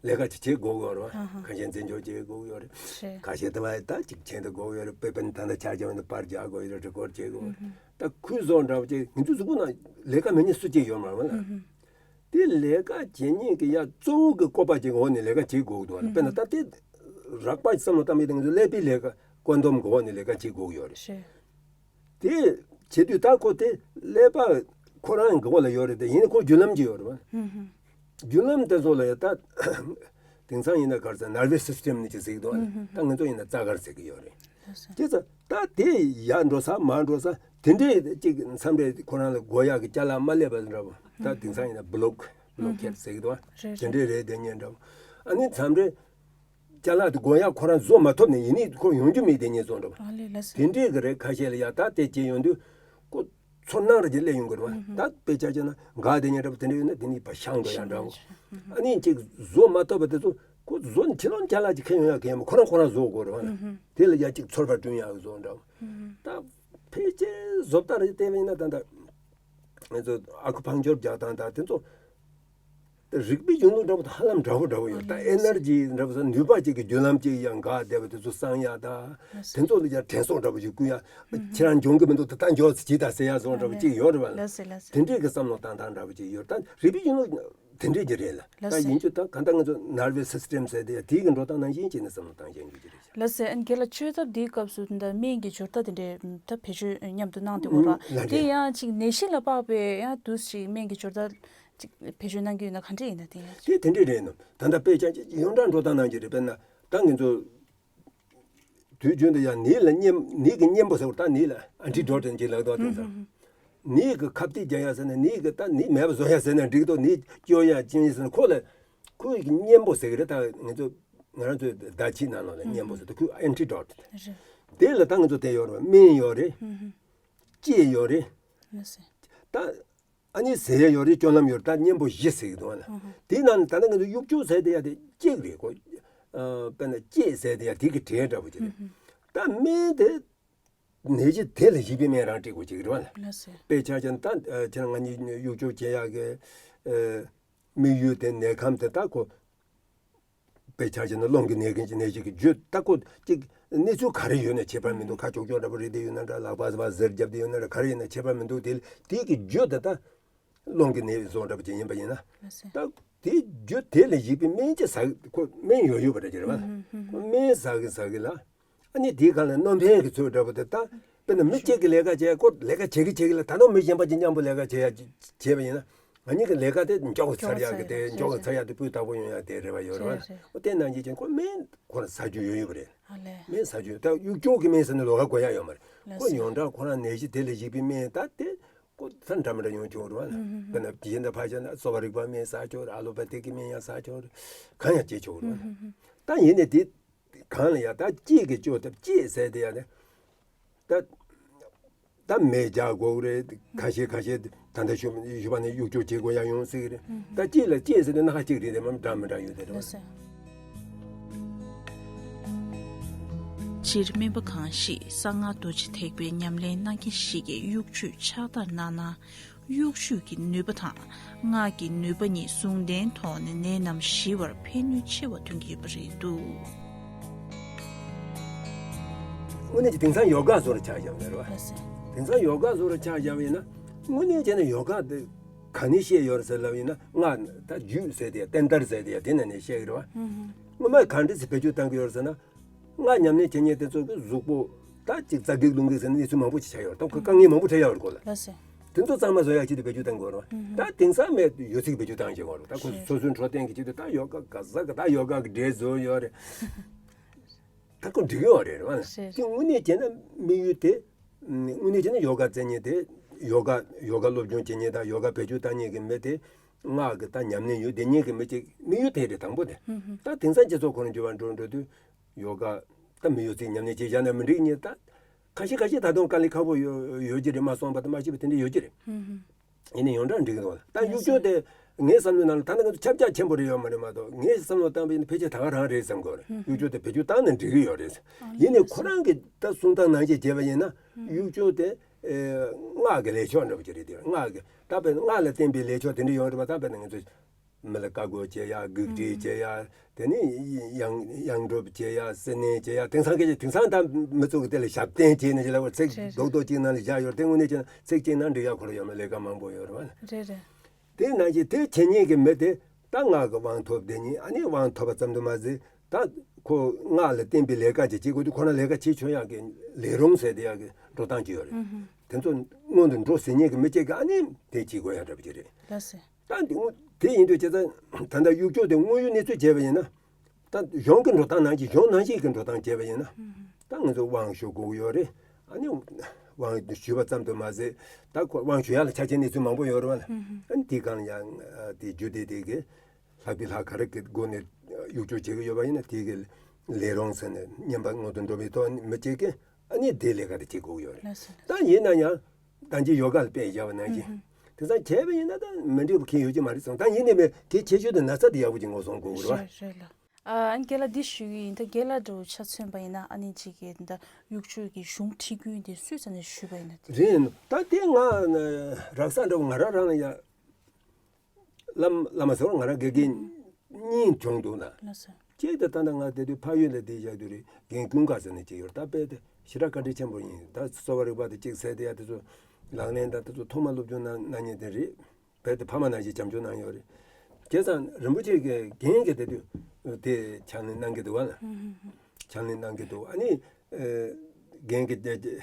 ལས་ཀ་ཅིག་བྱེད་དགོས་ཀྱི་ཡོད་རེད་བ། ཧ་ཧ། ཁ་ཤས་འཛིན་སྐྱོང་བྱེད་དགོས་ཀྱི་ཡོད་རེད། རེད། ཁ་ཤས་དེ་བ་ད་ཅིག་བྱེད་དུ་དགོས་ཀྱི་ཡོད་རེད། དཔེ་དཔེར་ན་ད་ལྟ་ཆ་བཞག་ན་པར་རྒྱག་དགོས་ཡོད་རེད། རི་ཀོཌ་བྱེད་དགོས་ཡོད་རེད། ཧུམ་ཧུམ། ད་ཁོའི་བཟོ་འདྲ་བོ་ཅིག་ང་ཚོའི་གཟུགས་པོ་ནང་ལས་ཀ་མེད་མཁན་སུ་གཅིག་ཡོད་མ་རེད་བ་ལ། ཧུམ་ཧུམ། དེ་ལས་ཀ་བྱེད་མཁན་གྱི་ཡ་གཙོ་བོ་གི་བཀོད་པ་ཅིག་འོག་ནས་ལས་ཀ་བྱེད་དགོས་འདུག་བ་ལ། དཔེར་ན་ད་དེ་རགས་པ་བསམ་བློ་བཏང་མི་དེ་ང་ཚོ་ཀླད་པའི་ལས་ཀ་ཀོན་ཏོམ་གི་འོག་ནས་ལས་ཀ་བྱེད་དགོས་ཀྱི་ཡོད་རེད། རེད། དེ་བྱེད་དུས་ད་ཁོ་དེ་ཀླད་པ་ཁོ་རང་གི་འོག་ལ་ཡོད་རེད་དེ། ཡིན་ནའི་ཁོ་རྒྱུ་ལམ་ཅིག་ཡོད་རེད་བ། ཧུམ་ཧུམ། རྒྱུ་ལམ་དེ་ཚོ་ལ་ཡ་ད་དེང་སང་ཡིན་ན་ག་རེ་ཟེར། ནར་བེ་སི་སི་ཊེམ་ནི་ཅིག་ཟེར་གི་འདུག་བ་ལ། ཧུམ་ཧུམ། ད་ང་ཚོ་ཡིན་ན་རྩ་དཀར་ཟེར་གི་ཡོད་རེད། ལགས་སོ། བྱས་ཙང་ད་དེ་ཡར་འགྲོ་ས་མར་འགྲོ་ས་དེ་འདྲས་ཅིག་མཚམས་རེ་ཁོ་རང་ལ་དགོས་ཡག་གི་ཅ་ལག་མ་སླེབས་པ་འདྲ་བོ། ད་དེང་སང་ཡིན་ན་བྷི་ལོག་བྷི་ལོག་ཁེད་ཟེར་གི་འདུག་བ། རེད་དེ་རེད། འདྲས་རེད་དེ་ཉན་འདྲ་བོ། ཨ་ནི་མཚམས་རེ་ཅ་ལག་དེ་དགོས་ཡག་ཁོ་རང་བཟོ་མ་ཐུབ་ནས་ཡིན་ནའི་ཁོ་ཡོང་རྒྱུ་མེད་དེ་ཉན་སོང་འདྲ་བོ། ཨ་ལེ་ལགས་སོ། དེ་འདྲས་གི་རེད། ཁ་ཤས་ལ་ཡ་ད་དེ་བྱས་ཡོང་དུས་ཁོ་ཚོར་སྣང་རེ་ཅིག་སླེབས་ཡོང་གི་རེད་བ། ད་དཔེ་ཆ་བྱས་ན་འགག་དེ་ཉན་འདྲ་བོ་དེ་འདྲས་ཡོད་ན་དེ་ནི་ཕར་བཤང་འགྲོ་ཡག་འདྲ་བོ། ཨ་ནི་ཅིག་བཟོ་མ་ཐུབ་པ་དེ་ཚོ་ཁོ་བཟོ་ནས་ཕྱི་ལོགས་ཅ་ལག་ཅིག་ཁྱེར་ཡོང་ཡག་གི་ཡ་མ་ཁོ་རང་ཁོ་རང་བཟོ་དགོས་རེད་བ་ན། དེ་ལ་ཡ་གཅིག་ཚོར་བ་བསྐྲུན་ཡག་བཟོ་འདྲ་བོ། ད་ཕལ་ཆེར་བཟོ་ལྟ་རེ་བལྟས་པ་ཡིན་ན་ད་ལྟ་ང་ཚོ་ཨ་ཁུ་པང་ཅོར་རྒྱག་སྟངས་དང་དེ་ཚོ་རིག་པའི་གཞུང་ལུགས་འདྲ་བོ་དང་ཧ་ལམ་འདྲ་བོ་འདྲ་བོ་ཡོད། ད་ཨེ་ནར་ཇི་འདྲ་བོ་ཟེར་ནུས་པ་གཅིག་གི་རྒྱུ་ལམ་གཅིག་ཡང་འགག་བསྡད་པ་དེ་ཚོ་གསང་ཡག་ད། དེ་ཚོ་ལ་ཡང་དྲན་གསོ་འདྲ་བོ་ཞིག་བསྐུལ་ཡག་ཁྱེད་རང་འབྱུང་གི་མི་འདུག་ད་ལྟ་འབྱོར་ཚེ་ཇི་ལྟར་ཟེར་ཡག་བཟོ་འདྲ་བོ་གཅིག་ཡོད་རེད་བ་ལ། དེ་འདྲས་ཀྱི་བསམ་བློ་བཏང་སྟངས་འདྲ་བོ་གཅིག་ཡོད། ད་རིག་པའི་གཞུང་ལུགས་དེ་འདྲས་ཀྱི་རེད་ལ། ལགས་ད་སེ། ཡིན་རྒྱུ་ད་ག་འདྲ་ང་ཚོ་ནར་བེ་སི་སི་ཊེམ་ཟེར་དེ་ཡ་དེའི་གི་འགྲོ་སྟངས་ནང་བཞིན་བྱས་ནས་བསམ་བློ་བཏང་བཞིན་རྒྱུ་ཅི་རེད་ཤག་ལགས་སེ། ཨན་རྒན་ལགས་བཅོས་ཐབས་འདིའི་སྐབས་སུ་ད་སྨན་གྱི་སྦྱོར་རྟགས་དེ་འདྲས་ད་བེད་སྤྱོད་མཉམ་དུ་གནང་བསྡད་ཡོད་རེད། ལགས་དེ་རེད། ཡང་ཅིག་ནད་གཞི་ལ་དཔག་པའི་ཡང་དུས་ཅིག་སྨན་གྱི་སྦྱོར་རྟགས་ཅིག་བེད་སྤྱོད་གནང་གི་ཡོད་ན་ག་འདྲས་ཡིན་ན་དེ་ཡང་། དེ་དེ་འདྲས་རེད་ནོ། ད་ལྟ་དཔེ་ཆ་ཅིག་ཡོངས་གྲགས་འགྲོ་སྟངས་ནང་བཞིན་རེད། དཔེར་ན་ད་ང་ཚོ་དུས་རྒྱུན་དུ་ཡང་ནད་ལ་གཉན་ནད་ཀྱི་གཉེན་པོ་ཟེར་བ། ད་ནད་ལ་ཨན་ཊི་ཌོ་ཊི་ཅིག་ལབ་འདུག་དེང་སང་། ནད་ཀྱི་ཁ་གཏད་རྒྱག་ཡག་ཟེར་ན། ནད་ཀྱི་ད་ནད་མེད་པ་བཟོ་ཡག་ཟེར་ན་འགྲིག་འདུག་ནད་སྐྱོབ་ཡག་ཅི་ཡིན་ཟེར་ན་ཁོ་ལ་ཁོའི་གཉེན་པོ་ཟེར་གི་རེད། ད་ང་ཚོ་ང་རང་ཚོའི་བརྡ་ཆད་ནང་ལོགས་ལ་གཉེན་པོ་ཟེར་དུས་ཁོའི་ཨན་ཊི་ཌོ་ཊི་རེད། དེ་ལ་ད་ང་ཚོ་དེ་ཡོད་རེད། སྨན་ཡོད་རེད། ལྕེ་ཡོད་རེད། ད་ཨ་ནི་ཟས་ཡོད་རེད། སྤྱོད་ལམ་ཡོད་རེད། ད་གཉེན་པོ་བཞི་ཟེར་གི་འདུག་ཨ་ལ། ཨ་ཧ། དེའི་ནང་ནས་ད་ལྟ་ང་ཚོ་གཡུག་སྐྱོར་ཟེར་དེ་ཡ་དེ་གཅིག་རེད། ཁོ་ ཨ་དཔེར་ན་སྐྱེས་ཟེར་དེ་ཡང་དེ་གི་གྲས་འདྲ་པོ་ཅིག་རེད། ད་སྨན་དེ་ནད་གཞི་དེ་ལ་གཞིགས་པའི་སྨན་རང་སྤྲད་དགོས་ཅིག་རེད་བ་ལ། ལགས་སོ། དཔེ་ཆ་བཞག་ན་ད་ཁྱེད་རང་ང་གཉིས་གཡུག་སྐྱོར་བྱེད་ཡག་གི་ཨ་དམིགས་ཡུལ་དེ་ནད་ཁམས་དེ་ད་ཁོ། དཔེ་ཆ་བཞག་ན་རླུང་གི་ནད་ཀྱི་ནད་གཞི་གི་བརྗོད་ད་ཁོ་གཅིག་གནས་ཚུལ་ག་རེ་ཡོད་ན་ཁྱད་པར་མི་འདུག་ཁ་ཁྱོག་ཁྱོག་འདྲ་པོ་རེད་དེ་ཡོད་ན་འདྲ། ལག་པ་ཟ་བ་ཟེར་རྒྱབ་དེ་ཡོད་ན་འདྲ། ག་རེ་ཡིན་ན་ཁྱད་པར་མི་འདུག་དེ་དེ་གི་བརྗོད་ད་ད་རླུང་གི་ནད་བཟོ་འདྲ་པོ་ཅིག་ཡིན་པ་ཡིན་ན། ད་དེ་བརྗོད་དེ་ལ་གཞིགས་པའི་སྨན་ཅི་ཟ་ཁོ་སྨན་ཡོད་ཡོད་པ་འདྲ་ཅིག་རེད་བ། ཁོ་སྨན་ཟ་གི་ཟ་གི་ལ། ཨ་ནི་དེའི་སྒང་ལ་གནོད་འཕེན་གྱི་ཚུལ་འདྲ་པོ་དེ་ད་དཔེར་ན་མི་གཅིག་གིས་ལས་ཀ་བྱས་ཁོ་ལས་ཀ་བྱེད་ཀྱི་བྱེད་ཀྱི་ལ་ད་དུང་མི་གཞན་པ་ཅིག་མཉམ་པོ་ལས་ཀ་བྱེད་ཡ་བྱས་པ་ཡིན་ན་ང་གཉིས་ཀྱི་ལས་ཀ་དེ་མགྱོགས་ཚར་ཡག་གི་དེ་མགྱོགས་ཚར་ཡག་དེ་སྤུས་དག་པོ་ཡོང་ཡག་དེ་རེ་བ་ཡོད་རེད་བ། ཨོ་དེ་ནང་བཞིན་ཅན་ཁོ་སྨན་ཁོ་ལ་ཟ་རྒྱུ་ཡོད་ཡོད་པ་རེད། སྨན་ཟ་རྒྱུ་ད་གཡུག་སྐྱོར་གྱི་སྨན་ཟ་ནས་ལོགས་ཀ་དགོས་ཡག་ཡོད་མ་རེད། ཁོ་ཡོངས་གྲགས་ཁོ་རང་ནད་གཞི་དེ་ལ་གཞིགས་པའི་སྨན་ད་དེ་ཁོ་ད་འདྲ་མི་འདྲ་ཡོང་ཆོག་རེད་བ། དཔེར་ན་གཞན་དག་ཕར་བཞག་ན་གསོ་བ་རིག་པ་སྨན་ཟ་ཆོག་རེད། ཨ་ལོ་པ་ཏིག་གི་སྨན་ཡང་ཟ་ཆོག་རེད། གང་ཡང་བྱེད་ཆོག་རེད་བ། ད་ཡིན་ནའི་དེ། གང་ལ་ཡ་ད་སྐྱེས་ཀྱི་སྐྱོ་ཐབས་སྐྱེས་ཟེར་དེ་ཡ་ནི། ད་ད་མེ་རྒྱག་དགོས་རེད། ཁ་ཤས་ཁ་ཤས་ད་ལྟ་ཞུ་ཞུ་བ་ནི་གཡུག་སྐྱོར་བྱེད་དགོས་ཡ་ཡོང་སྲིད་ཀྱི་རེད། ད་སྐྱེས་ལ་སྐྱེས་ཟེར་དེ་སྣ་ཁ་གཅིག་རེད་དེ་མ་འདྲ་མི་འདྲ་ཡོད་དེ་རེད་བ། སྤྱིར་སྨན་པ་གང་ཞིག་གསང་སྔགས་རྡོ་རྗེ་ཐེག་པའི་ཉམས་ལེན་གནང་མཁན་ཞིག་གིས་གཡུག་བཅུད་ཕྱག་བདར་གནང་ན། གཡུག་བཅུད་ཀྱི་ནུས་པ་དང་སྔགས་ཀྱི་ནུས་པ་གཉིས་ཟུང་ལྡན་ཐོག་ནས་ནད་རྣམས་ཞི་བར་ཕན་ནུས་ཆེ་བ་ཐོན་གྱི་ཡོད་པ་རེད་འདུག་དངོས་གནས་ཀྱི་དེང་སང་ཡོ་ག་བཟོ་རུ་ཆགས་བཞག་ཡོད་རེད་བ། དེང་སང་ཡོ་ག་བཟོ་རུ་ཆགས་བཞག་ཡིན་ན་དངོས་གནས་བྱས་ན་ཡོ་ག་དེ་ག་ནས་བཤད་ཡོད་རེད་ཟེར་ལབ་ཡིན་ན་སྔགས་ད་རྒྱུད་ཟེར་དེ་བསྟན་དར་ཟེར་དེ་དེ་ནས་ནས་བཤད་ཀྱི་རེད་བ། སྔོན་མ་ག་འདྲ་ཞིག་བེད་སྤྱོད་བཏང་གི་ཡོད་རེད་ཟེར་ན། སྔགས་ཉམས་ལེན་བྱེད་མཁན་དེ་ཚོ་གི་གཟུགས་པོ་ད་ཅིག་རྩ་འགེགས་རླུང་འགེགས་ཟེར་ནས་གནས་ཚུལ་མང་པོ་ཞིག་ཆགས་ཡོད་རེད། ད་ཁོས་དཀའ་ངལ་མང་པོ་འཕྲད་ཡོད་རེད་ཁོ་ལ། ལགས་སོ། དེ་ཚོ་གཙང་མ་བཟོ་ཡག་ཆེད་དུ་བེད་སྤྱོད་བཏང་དགོས་རེད་བ། ད་དེང་སང་མེད་ཡོད་ཚད་ཀྱི་བེད་སྤྱོད་བཏང་བཞིན་ཡོད་རེད། ད་ཁོས་སོ་སོའི་འཕྲོད་བསྟེན་གྱི་ཆེད་དུ་ད་ཡོ་ག་ག་ཟ་ག་ད་ཡོ་ག་གི་འབྲས་བཟོ་ཡོད་རེད། ད་ཁོ་འགྲིག་ཡོད་རེད་བ། དེ་དངོས་གནས་བྱས་ན་དམིགས་ཡུལ་དེ། དངོས་གནས་བྱས་ན་ཡོ་ག་རྩེ་མཁན་དེ་ཡོ་ག་ཡོ་ག་སློབ་སྦྱོང་བྱེད་མཁན་དང་ཡོ་ག་བེད་སྤྱོད་བཏང་མཁན་གྱི་མི་དེ་སྔགས་ཀྱི་ད་ཉམས་ལེན་ཡོད་དེ་མཁན་གྱི་མི་གཅིག་དམིགས་ཡུལ་དེ་རེད་དང་པོ་དེ། ད་དེང་སང་སྤྱི་ཚོགས་ཁོ་རང་འགྱུར་བ་འགྲོ་འགྲོ་དུས། ཡོ་ག་ད་མི་ཡོད་ཚད་ཉམས་ལེན་བྱེད་བཞག་ན་མི་འགྲིག་ཉེ་ད། ཁ་ཤས་ཁ་ཤས་ད་དུང་དཀའ་ལས་ཁག་པོ་ཡོད་ཡོད་ཀྱི་རེད། མ་སོང་བ་དང་མ་ཤེས་པ་དེ་འདྲ་ཡོད་ཀྱི་རེད། ཡིན་ནའི་ཡོངས་གྲགས་འགྲིག་གི་འདུག་ད་གཡུག་སྐྱོར་དེ་ངའི་བསམ་བློའི་ནང་ལ་ད་ནི་ང་ཚོ་ཁྱབ་རྒྱ་ཆེན་པོ་རེད་ཡོད་མ་རེད་མ་གཏོགས་ངའི་བསམ་བློ་བཏང་པ་ཡིན་ན་ཕལ་ཆེར་ད་ག་རང་རེད་བསམ་གྱི་ཡོད་རེད། གཡུག་སྐྱོར་དེ་བེད་སྤྱོད་བཏང་ན་འགྲིག་གི་ཡོད་རེད། ཡིན་ནའི་ཁོ་རང་གིས་ད་གསུང་སྟངས་ནང་བཞིན་བྱས་པ་ཡིན་ན་གཡུག་སྐྱོར་དེ་སྔགས་ཀྱི་ལས་ཆོག་འདྲ་པོ་ཅིག་རེད་དེ། སྔགས་ཀྱི་ད་དཔེར་ན་སྔགས་ལ་བརྟེན་པའི་ལས་ཆོག་དེ་འདྲ་ཡོད་རེད་པ། ད་དཔེར་ན་ང་ཚོ། མི་ལ་བཀའ་བསྒོ་བྱེད་ཡ། བགེགས་བསྐྲད་བྱེད་ཡ། དེ་ནས་ཡང་ཡང་སྒྲུབ་བྱེད་ཡ། སྲི་མནན་བྱེད་ཡ། དེང་སང་སྐད་ཆ་དེང་སང་ད་མི་ཚོ་གི་དེ་ལ་ཞབས་བརྟན་བྱེད་ནས་ཅི་ལབ་པ་ཚིག་རེད་རྡོག་རྡོག་གཅིག་ནང་ལ་བཞག་ཡོད་རེད། དེ་དངོས་གནས་བྱས་ན་ཚིག་གཅིག་ནང་འགྲིག་ཡ་ཁོ་རང་ཡོད་མ་རེད། ལས་ཀ་མང་པོ་ཡོད་རེད་བ། རེད་རེད། དེ་ནང་བཞིན་དེ་བྱེད་མཁན་གྱི་མི་དེ་ད་སྔགས་ཀྱི་དབང་ཐོབ་དེ་ཉིད་ཨ་ནི་དབང་ཐོབ་པ་ཙམ་དུ་མ་ཟད་ད་ཁོ་སྔགས་ལ་བརྟེན་པའི་ལས་ཀ་ཅིག་བྱེད་དགོས་དུས་ཁོ་རང་ལས་ཀ་བྱེད་ཆོག་ཡག་གི་ལས་རུང་ཟེར་དེ་ཡག་གི་འགྲོ་སྟངས་ཅིག་ཡོད་རེད། དེ་ཚོ་སྔོན་དུ་འགྲོ་ཟེར་མཁན་གྱི་མི་གཅིག་གིས་ཨ་ནི་དེ་བྱེད་དགོས་ཡ་འདྲ་པོ་ཅིག་རེད། ལགས་སོ། ད་འདི་དངོས་དེ་ཡིན་དུས་བྱས་ཙང་ད་ལྟ་གཡུག་སྐྱོར་དེ་དངོས་ཡོད་གནས་ཚུལ་བྱས་པ་ཡིན་ན། ད་གཞུང་གི་འགྲོ་སྟངས་ནང་བཞིན་གཞུང་ནང་བཞིན་གྱི་འགྲོ་སྟངས་བྱས་པ་ཡིན་ན། ད་ང་ཚོ་དབང་ཞུ་དགོས་ཀྱི་ཡོད་རེད། ཨ་ནི་དབང་ཞུ་བ་ཙམ་དུ་མ་ཟད་ད་ཁོ་དབང་ཞུ་ཡག་ལ་ཆ་རྐྱེན་གནས་ཚུལ་མང་པོ་ཡོད་རེད་བ་ལ། ཨ་ནི་དེའི་སྒང་ལ་ཡང་དེ་རྒྱུད་སྡེ་དེ་གི་ལྷག་པའི་ལྷ་ག་རེ་གི་སྒོ་ནས་གཡུག་སྐྱོར་བྱེད་ཀྱི་ཡོད་པ་ཡིན་ན་དེ་གི་ལས་རུང་ཟེར་ནས་བསྙེན་པ་སྔོན་དུ་འགྲོ་བའི་ཐོག་མི་གཅིག་གིས་ཨ་ནི་དེ་ལས་ཀ་དེ་བྱེད་དགོས་ཀྱི་ཡོད་རེད། ལགས་སོ། ད་ཡིན་ན་ཡང་ད་ཅི་ཡོ་ག་ལ་དཔེ་བཞག་པ་ནང་བཞིན་དེང་སང་བྱས་པ་ཡིན་ན་ད་མི་འགྲིག་པ་གང་ཡོད་ཀྱི་མ་རེད་བསམ། ད་ཡིན་ནའི་མེད་དེ་ཁྱད་ཆོས་དང་ན་ཚ་དེ་ཡག་པོ་ཅིག་ངོས་བཟུང་དགོས་ཀྱི་རེད་བ། རེད་རེད་ལགས། ཨ་ཨ་ནི་རྒན་ལགས་འདི་ཞུ་གི་ཡིན། ད་རྒན་ལགས་འདྲ་བོ་ཆ་མཚོན་པ་ཡིན་ན་ཨ་ནི་ཅིག་གི་ད་གཡུག་སྐྱོར་གྱི་གཞུང་ཁྲིད་རྒྱུན་དེ་སུས་རྩ་ནས་ཞུས་པ་ཡིན་ན་དེ། རེད། ད་དེ་ང་རག་ས་འདྲ་བོ་ང་རང་རང་ལ་ཡ། བླ་མ་བླ་མ་ཟེར་བ་ང་རང་དགེ་རྒན་གཉིས་བྱུང་འདུག་ན། ལགས་སོ། གཅིག་དེ་ད་ལྟ་ང་དེ་དུས་འཕགས་ཡུལ་ལ་བསྡད་བཞག་དུས་རེད། རྒན་ཀུན་དགའ་ཟེར་ནས་གཅིག་ཡོད་རེད། ད་དཔེ་དེ་ཞེ་དྲག་བཀའ་དྲིན་ཆེན་པོ་ཡིན། ད་གསོ་བ་རིག་པ་དེ་གཅིག་ཟེར་དེ་ཡ་དེ་ཚོ་ལག་ལེན་དང་དེ་ཚོ་ཐོག་མ་སློབ་སྦྱོང་གནང་གནང་མཁན་དེ་རེད། དཔེ་དེ་ཕ་མ་ནང་བཞིན་བྱམས་སྐྱོང་གནང་ཡོད་རེད། བྱས་ཙང་རིན་པོ་ཆེ་གི་རྒན་གྱིས་དེ་དུས་དེ་ཕྱག་ལེན་གནང་གི་འདུག་བ་ལ། ཕྱག་ལེན་གནང་གི་འདུག་ཨ་ནི་རྒན་གྱིས་དེ་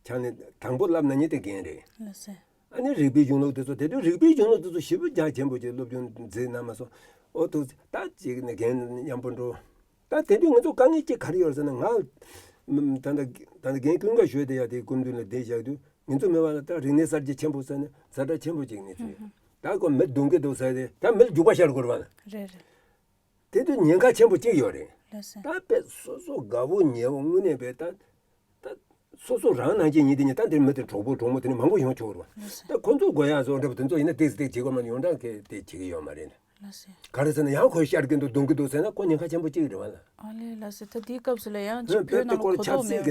ཕྱག་ལེན་དང་པོ་བསླབ་གནང་མཁན་དེ་རྒན་རེད། ལགས་སོ། ཨ་ནི་རིག་པའི་གཞུང་ལུགས་དེ་ཚོ་དེ་དུས་རིག་པའི་གཞུང་ལུགས་དེ་ཚོ་ཞེ་པོ་རྒྱ་ཆེན་པོ་ཅིག་སློབ་སྦྱོང་མཛད་གནང་མ་སོང་། ཨོ་ཐུགས་ད་ཅིག་ནས་རྒན་མཉམ་པོ་འགྲོ། ད་དེ་དུས་ང་ཚོ་དཀའ་ངལ་ཅིག་ག་རེ་ཡོད་ཟེར་ན་ང་ད་ལྟ་ད་ལྟ་རྒན་ཀུན་དགའ་ཞུས་དེ་ཡ་དེ་སྐུ་མདུན་ལ་བསྡད་བཞག་དུས་ང་ཚོ་མི་བ་ལ་ད་རིག་གནས་གསར་བརྗེ་ཆེན་པོ་ཟེར་ནས་ཛ་དྲག་ཆེན་པོ་ཅིག་ནས་ཚུད། ད་ཁོ་མི་རྡུང་གི་འདུག་ཟེར་ཏེ་ད་མི་ལ་རྒྱུག་པ་ཤར་དགོས་རེད་བ་ལ། རེད་རེད། དེ་དུས་ཉེན་ཁ་ཆེན་པོ་གཅིག་ཡོད་རེད། ལགས་སོ། ད་དཔེ་སོ་སོ་དགའ་བོ་ཉེ་བོ་དངོས་གནས་དཔེ་ད་ད་སོ་སོ་རང་ནང་བཞིན་ཡིན་དེ་ཉིད་ད་འདིར་མི་དེ་གྲོགས་པོ་གྲོགས་མོ་དེ་ནི་མང་པོ་ཡོང་ཆོག་རེད་བ། ལགས་སོ། ད་ཁོ་ཚོ་དགོས་ཡ་བཟོ་འདྲ་པོ་དེ་ཚོ་ཡིན་ན་ཏེག་སི་ཏེག་བྱེད་དགོས་མ་ཡོངས་གྲགས་གི་དེ་བྱེད་ཀྱི་ཡོད་མ་རེད། ལགས་སེ། ག་རེ་ཟེར་ན་ཡང་ཁོའི་ཤར་གྱི་འདུག་རྡུང་གི་འདུག་ཟེར་ན་ཁོ་ཉེན་ཁ་ཆེན་པོ་གཅིག་རེད་བ་ལ། ཨ་ལས་ལགས་སེ། ད་དེའི་སྐབས་སུ་ལ་ཡང་ཅིག་བོད་ནང་ལ་གོ་རྟོགས་མེད།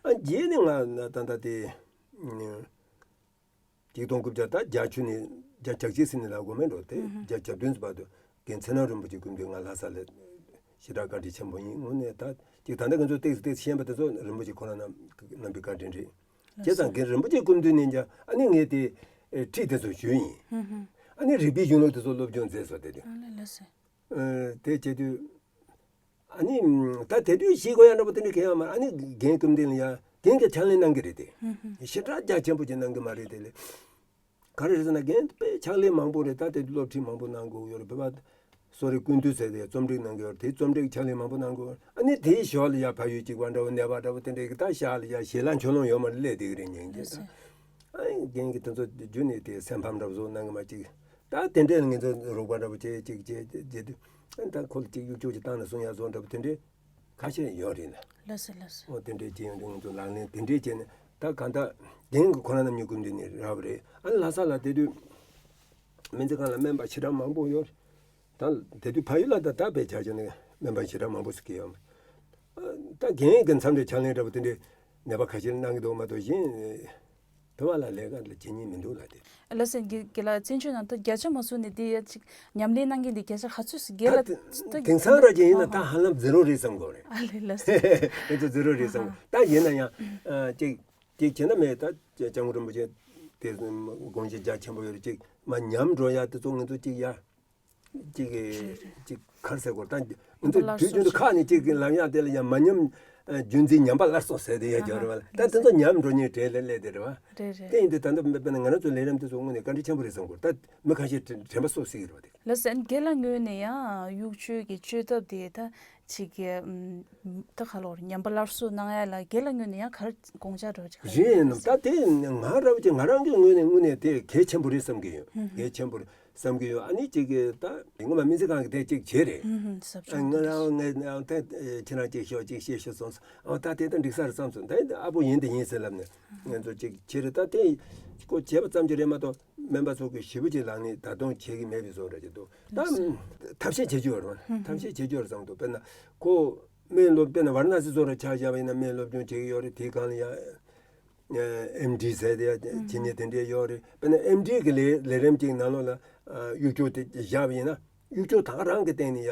ཨ་རྗེས་ནས་ང་ད་ད་ལྟ་དེ་ཨ་ནི་ང་ད་ལྟ་དེ་ཅིག་སྟོང་དགུ་བརྒྱ་ད་བརྒྱད་ཅུ་ནས་བརྒྱད་ཅུ་གཅིག་ཟིན་ནས་ལ་གོ་མེད་འགྲོ་དེ་བརྒྱད་ཅུ་གྱ་བདུན་ཙམ་བར་དུ་རྒན་ཚེ་རིང་རིན་པོ་ཆེ་སྐུ་མདུན་ང་ལྷ་ས་ལ་ཞེ་དྲག་བཀའ་དྲིན་ཆེན་པོ་ཡིན། དངོས་གནས་ད་ཅིག་ད་ལྟ་ང་ཚོ་ཏེག་ཏེག་ཤེས་པ་དེ་ཚོ་རིན་པོ་ཆེ་ཁོ་རང་རྣམ་རྣམ་པའི་བཀའ་དྲིན་རེད། བྱས་ཙང་རྒན་རིན་པོ་ཆེ་སྐུ་མདུན་ནས་ཀྱང་ཨ་ནི་ངས་དེ་ཁྲིད་དེ་ཚོ་ཞུས་ཡིན། ཨ་ནི་རིག་པའི་གཞུང་ལུགས་དེ་ཚོ་སློབ་སྦྱོང་མཛད་སོང་དེ་དུས། ཨ་ལས་ལགས་སེ། དེ་བྱེད་དུས་ཨ་ནི་ད་དེ་དུས་ཤེས་དགོས་ཡ་འདྲ་པོ་དེ་འདྲ་གང་ཡང་མ་རེད། ཨ་ནི་རྒན་སྐུ་མདུན་ལ་ཡ་རྒན་གྱིས་ཕྱག་ལས་གནང་གི་རེད་དེ། ཞེ་དྲག་རྒྱ་ཆེན་པོ་ཅིག་གནང་གི་མ་རེད་དེ་ལས། ག་རེ་རེད་ཟེར་ན་རྒན་དཔེ་ཕྱག་ལས་མང་པོ་རེད། ད་དེ་སློབ་ཁྲིད་མང་པོ་གནང་དགོས་ཡོད་རེད། བོད་པ་གསོ་རིག་ཀུན་བཏུས་ཟེར་དེ་རྩོམ་སྒྲིག་གནང་གི་ཡོད་རེད། དེ་རྩོམ་སྒྲིག་ཕྱག་ལས་མང་པོ་གནང་དགོས། ཨ་ནི་དེའི་ཞོར་ལ་ཡ་ཕ་ཡུལ་གཅིག་པ་འདྲ་བོ་ནད་པ་འདྲ་བོ་དེ་འདྲའི་གི་ད་ཤག་ལ་ཡ་ཞལ་ལག་མཆོད་ལོང་ཡོད་མ་རེད་སླེབས་བསྡད་གི་རེད་ཉན་གྱི་ད། ཨ་ནི་རྒན་གྱི་དེ་ཚོ་རྒྱུ་ནས་དེ་སེམས་ཕམ་འདྲ་བོ་བཟོ་གནང་གི་མ་གཅིག་ད་དེ་འདྲའི་ངེད་ཚོ་རོགས་པ་འདྲ་བོ་བྱས་གཅིག་བྱས་བྱས་དུས་ཨ་ནི་ད་ཁོ་ལ་གཅིག་གཡུག་གཅོག་ཅིག་བཏང་ན་གསུང་ཡ་བཟོ་འདྲ་བོ་དེ་འདྲའི་ཁ་ཤས་ཡོད་རེད་ན། ལགས་སེ་ལགས་སེ། ཨོ་དེ་འདྲས་བྱས་ཡོང་དུས་ང་ཚོ་ལག་ལེན་དེ་འདྲས་བྱས་ནས་ད་གང་ལྟར་རྒན་གྱི་ཁོ་རང་རྣམ་གཉིས་སྐུ་མདུན་ནས་རག་པ་རེད། ཨ་ནི་ལྷ་ས་ལ་དེ་དུས་སྨན་རྩིས་ཁང་ལ་སྨན་པ་ཞེ་དྲག་མང་པོ་ཡོད་རེད། ད་དེ་དུས་ཕ་ཡུལ་ལ་ད་ད་དཔེ་ཆ་བྱས་ནས་སྨན་པ་ཞེ་དྲག་མང་པོ་ཞིག་གི་ཡོད་མ་རེད། ད་རྒན་གྱི་མཚམས་རེ་ཕྱག་ལེན་འདྲ་པོ་དེ་འདྲས་ནད་པ་ཁ་ཤས་ལ་གནང་གི་འདུག་མ་གཏོགས་གཞན། དེ་བ་ལ་ལས་ཀ་ལ་བྱེད་ཉེན་མི་འདུག་ལ་དེ། ལགས་སེ། དགེ་དགེ་ལགས་བཙན་བྱོལ་ནང་ད་བརྒྱ་ཆ་མ་སོང་ནས་དེ་ཡ་ཅིག་ཉམས་ལེན་གནང་མཁན་དེ་བརྒྱ་ཆ་ག་ཚོད་ཟིག་དགེ་ལགས་ད་དེང་སང་ར་ཅན་ཡིན་ན་ད་ཧ་ལམ་ཛི་རོ་རེད་བསམ་དགོས་རེད། ཨ་ལས་ལགས་སེ། དེ་ཚོ་ཛི་རོ་རེད་བསམ་དགོས། ད་ཡིན་ན་ཡང་ཅིག་ཅིག་བྱས་ན་མེད་ད་སྐྱབས་མགོན་རིན་པོ་ཆེ་དེ་དགོངས་གཞི་རྒྱ་ཆེན་པོ་ཡོད་རེད། ཅིག་མ་ཉམས་འགྲོ་ཡ་དེ་ཚོ་ང་ཚོ་ཅིག་ཡ། ཅིག་གི་ཅིག་ག་རེ་ཟེར་དགོས་ད། ང་ཚོ་དུས་རྒྱུན་དུ་ཁ་ནས་ཅིག་གི་ལམ་ཡག་དེ་ལ་ཡང་མ་ཉམས་རྒྱུན་འཛིན་ཉམས་པ་སླར་གསོ་ཟེར་དེ་ཡ་རྒྱག་རེད་བ། ད་དེ་ཚོ་ཉམས་འགྲོ་ཉེན་བྲལ་ལེ་ལེ་དེ་རེད་བ། རེད་རེད། དེ་ཡིན་དུས་ད་ལྟ་དཔེར་ན་ང་རང་ཚོ་ལས་རིམ་དེ་ཚོ་དངོས་ནས་བཀའ་དྲིན་ཆེན་པོ་རེད་བསམ་དགོས། ད་མི་ཁ་ཤས་དྲན་དྲན་པ་གསོ་སྲིད་ཀྱི་རེད་བ་དེ། ལགས་སེ། ཨ་ནི་རྒན་ལགས་ངོས་ནས་ཡང་དབྱུག་ཆོས་ཀྱི་བཅོས་ཐབས་དེ་ད་ཅིག་གི་ད་ག་ལོར་ཉམས་པ་སླར་གསོ་གནང་ཡ་ལ་རྒན་ལགས་ངོས་ནས་ཡང་ག་རེ་དགོངས་འཆར་འདྲ་བོ་ཅིག་ག་རེ་རེད་ཡིན་ནམ། ད་དེ་ང་རང་ཅིག་ང་རང་གི་ངོས་ནས་དངོས་གནས་དེ་གལ་ཆེན་པོ་རེད་བསམ་གྱི་ཡོད། གལ་ཆེན་པོ་རེད་བསམ་གྱི་ཡོད། ཨ་ནི་ཅིག་གི་ད་སྔོན་མ་སྨན་རྩིས་ཁང་གི་དེ་ཅིག་བྱས་རེད། ཨ་ང་རང་ངས་ད་ཁྱེད་རང་ཅིག་ཤོག་ཅིག་བཤད་ཤོག་བསམ་སོང་། ཨ་ད་དེ་ད་འགྲིག་ས་རེད་བསམ་སོང་། ད་ཨ་པོ་ཡིན་དེ་ཡིན་ཟེར་ལབ་ནས་ང་ཚོ་ཅིག་བྱས་རེད། ད་དེ་ཁོ་བྱས་པ་ཙམ་གྱིས་རེད་མ་གཏོགས་སྨན་པ་ཚོ་གི་ཞེ་པོ་ཅིག་ལག་ལེན་ད་དུང་བྱེད་ཀྱི་མེད་པའི་བཟོ་འདྲ་ཅིག་འདུག་ད་ཐབས་ཤེས་བྱེད་རྒྱུ་ཡོད་རེད་བ། ཐབས་ཤེས་བྱེད་རྒྱུ་ཡོད་རེད་བསམ་འདུག་དཔེར་ན་ཁོ་སྨན་སློབ་དཔེར་ན་ཝཱ་ར་ཎ་སི་བཟོ་འདྲ་ཆ་བཞག་པ་ཡིན་ན་སྨན་སློབ་སྦྱོང་བྱེད་ཀྱི་ཡོད་རེད། དེའི་སྒང་ལ་ཡ་ཨེམ་ཌི་ཟེར་དེ་ཡ་བྱེད་མཁན་དེ་འདྲས་ཡོད་རེད། དཔེར་ན་ཨེམ་ཌི་གི་ལས་ལས་རིམ་ཅིག་ནང་ལོགས་ལ་ཨ་དབྱུག་ཆོས་དེ་བཞག་པ་ཡིན་ན་དབྱུག་ཆོས་ད་ག་རང་གི་སྟེང་ནས་ཡ་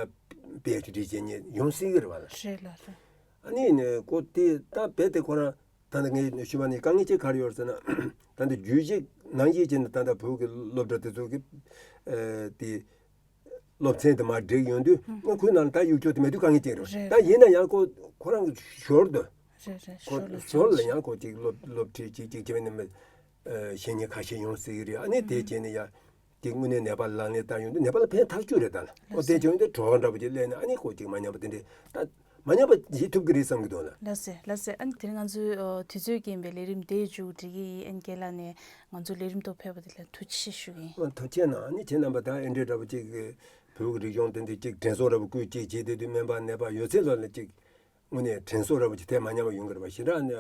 པི་ཨེཆ་ཌི་བྱེད་མཁན་ཡོང་སྲིད་ཀྱི་རེད་བ་ལ། རེད་ལགས་རེད། ཨ་ནི་ནས་ཁོ་དེ་ད་རྦད་དེ་ཁོ་རང་ད་ལྟ་ངས་ཞུས་པ་ནི་དཀའ་ངལ་ཅིག་ག་རེ་ཡོད་ཟེར་ན། ད་ལྟ་རྒྱུད་བཞི་ནང་བཞིན་བྱས་ནས་ད་ལྟ་བོད་ཀྱི་སློབ་གྲྭ་དེ་ཚོ་གི་ཨ་དེ་སློབ་ཚན་དེ་མར་བསྒྲིགས་ཡོང་དུས་ང་ཁོའི་ནང་ལ་ད་དབྱུག་ཆོས་དེ་མེད་དུས་དཀའ་ངལ་ཅིག་རེད། རེད། ད་ཡིན་ན་ཡང་ཁོ་ཁོ་རང་གི་ཞོར་དུ་རེད་རེད། ཁོ་ཞོར་ལ་ཞོར་ལ་ཡང་ཁོ་ཅིག་སློབ་སློབ་ཁྲིད་ཅིག་ཅིག་བྱས་ནས་མི་ཨ་བཤད་མཁན་ཁ་ཤས་ཡོང་སྲིད་ཀྱི་རེད། ཨ་ནི་དེ་བྱས་ནས་ཡ། དེ་དངོས་གནས་ནད་པ་ལག་ལེན་བསྟར་ཡོང་དུས་ནད་པ་ལ་ཕན་ཐག་ཆོད་རེད་ད་ལ། ཨོ་དེ་བྱུང་དུས་གྲོགས་འདྲ་པོ་ཅིག་སླེབས་ནས་ཨ་ནི་ཁོ་ཅིག་མ་ཉམས་པ་དེ་འདྲས་ད་མ་ཉམས་པ་བྱེད་ཐུབ་ཀྱི་རེད་བསམ་གྱི་འདུག་ལ། ལགས་སེ་ལགས་སེ། ཨ་ནི་དེ་རིང་ང་ཚོའི་ཨོ་དུས་ཚོད་རྐྱེན་པས་ལས་རིམ་དེ་མཇུག་སྒྲིལ་གྱི་ཡིན། ཨ་ནི་རྒན་ལགས་ནས་ང་ཚོ་ལས་རིམ་ཐོག་ཕེབས་པ་དེ་ལ་ཐུགས་རྗེ་ཆེ་ཞུ་གི་ཡིན། ཨོ་ཐུགས་རྗེ་གནང་། ཨ་ནི་ཁྱེད་རྣམ་པ་ད་ཨེ་འདྲས་འདྲ་པོ་ཅིག་གི་བོད་ཀྱི་རིག་གཞུང་དེ་འདྲས་ཅིག་དྲན་གསོ་འདྲ་པོ་བསྐུལ་ཅིག་བྱེད་དེ་དུས་སྨན་པ་ནད་པ་ཡོད་ཚད་ལ་ལ་ཅིག་དངོས་གནས་དྲན་གསོ་འདྲ་པོ་ཅིག་དེ་མ་ཉམས་པ་ཡོང་གི་རེད་པ། ཞེ་དྲག་ནས་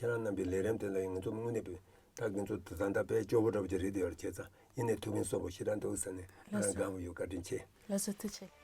ཁྱེད་རང་རྣམ་པའི་ལས་རིམ་དེ་ལ་ཡང་ང་ཚོ་དངོས་གནས་པའི་ད་ང་ཚོ་ད་ལྟ་དཔེ་སྐྱོ་པོ་འདྲ་པོ་ཅིག་རེད་དེ་ཡོད་རེད། བྱས་ཙང་ཡིན་ནའི་ཐུགས་ཕན་གསོས་པོ་ཞེ་དྲག་འདུག་ཟེར་ནས་ང་རང་དགའ་པོ་ཡོད། བཀའ་དྲིན་ཆེ། ལགས་སོ་ཐུགས་རྗེ་ཆེ།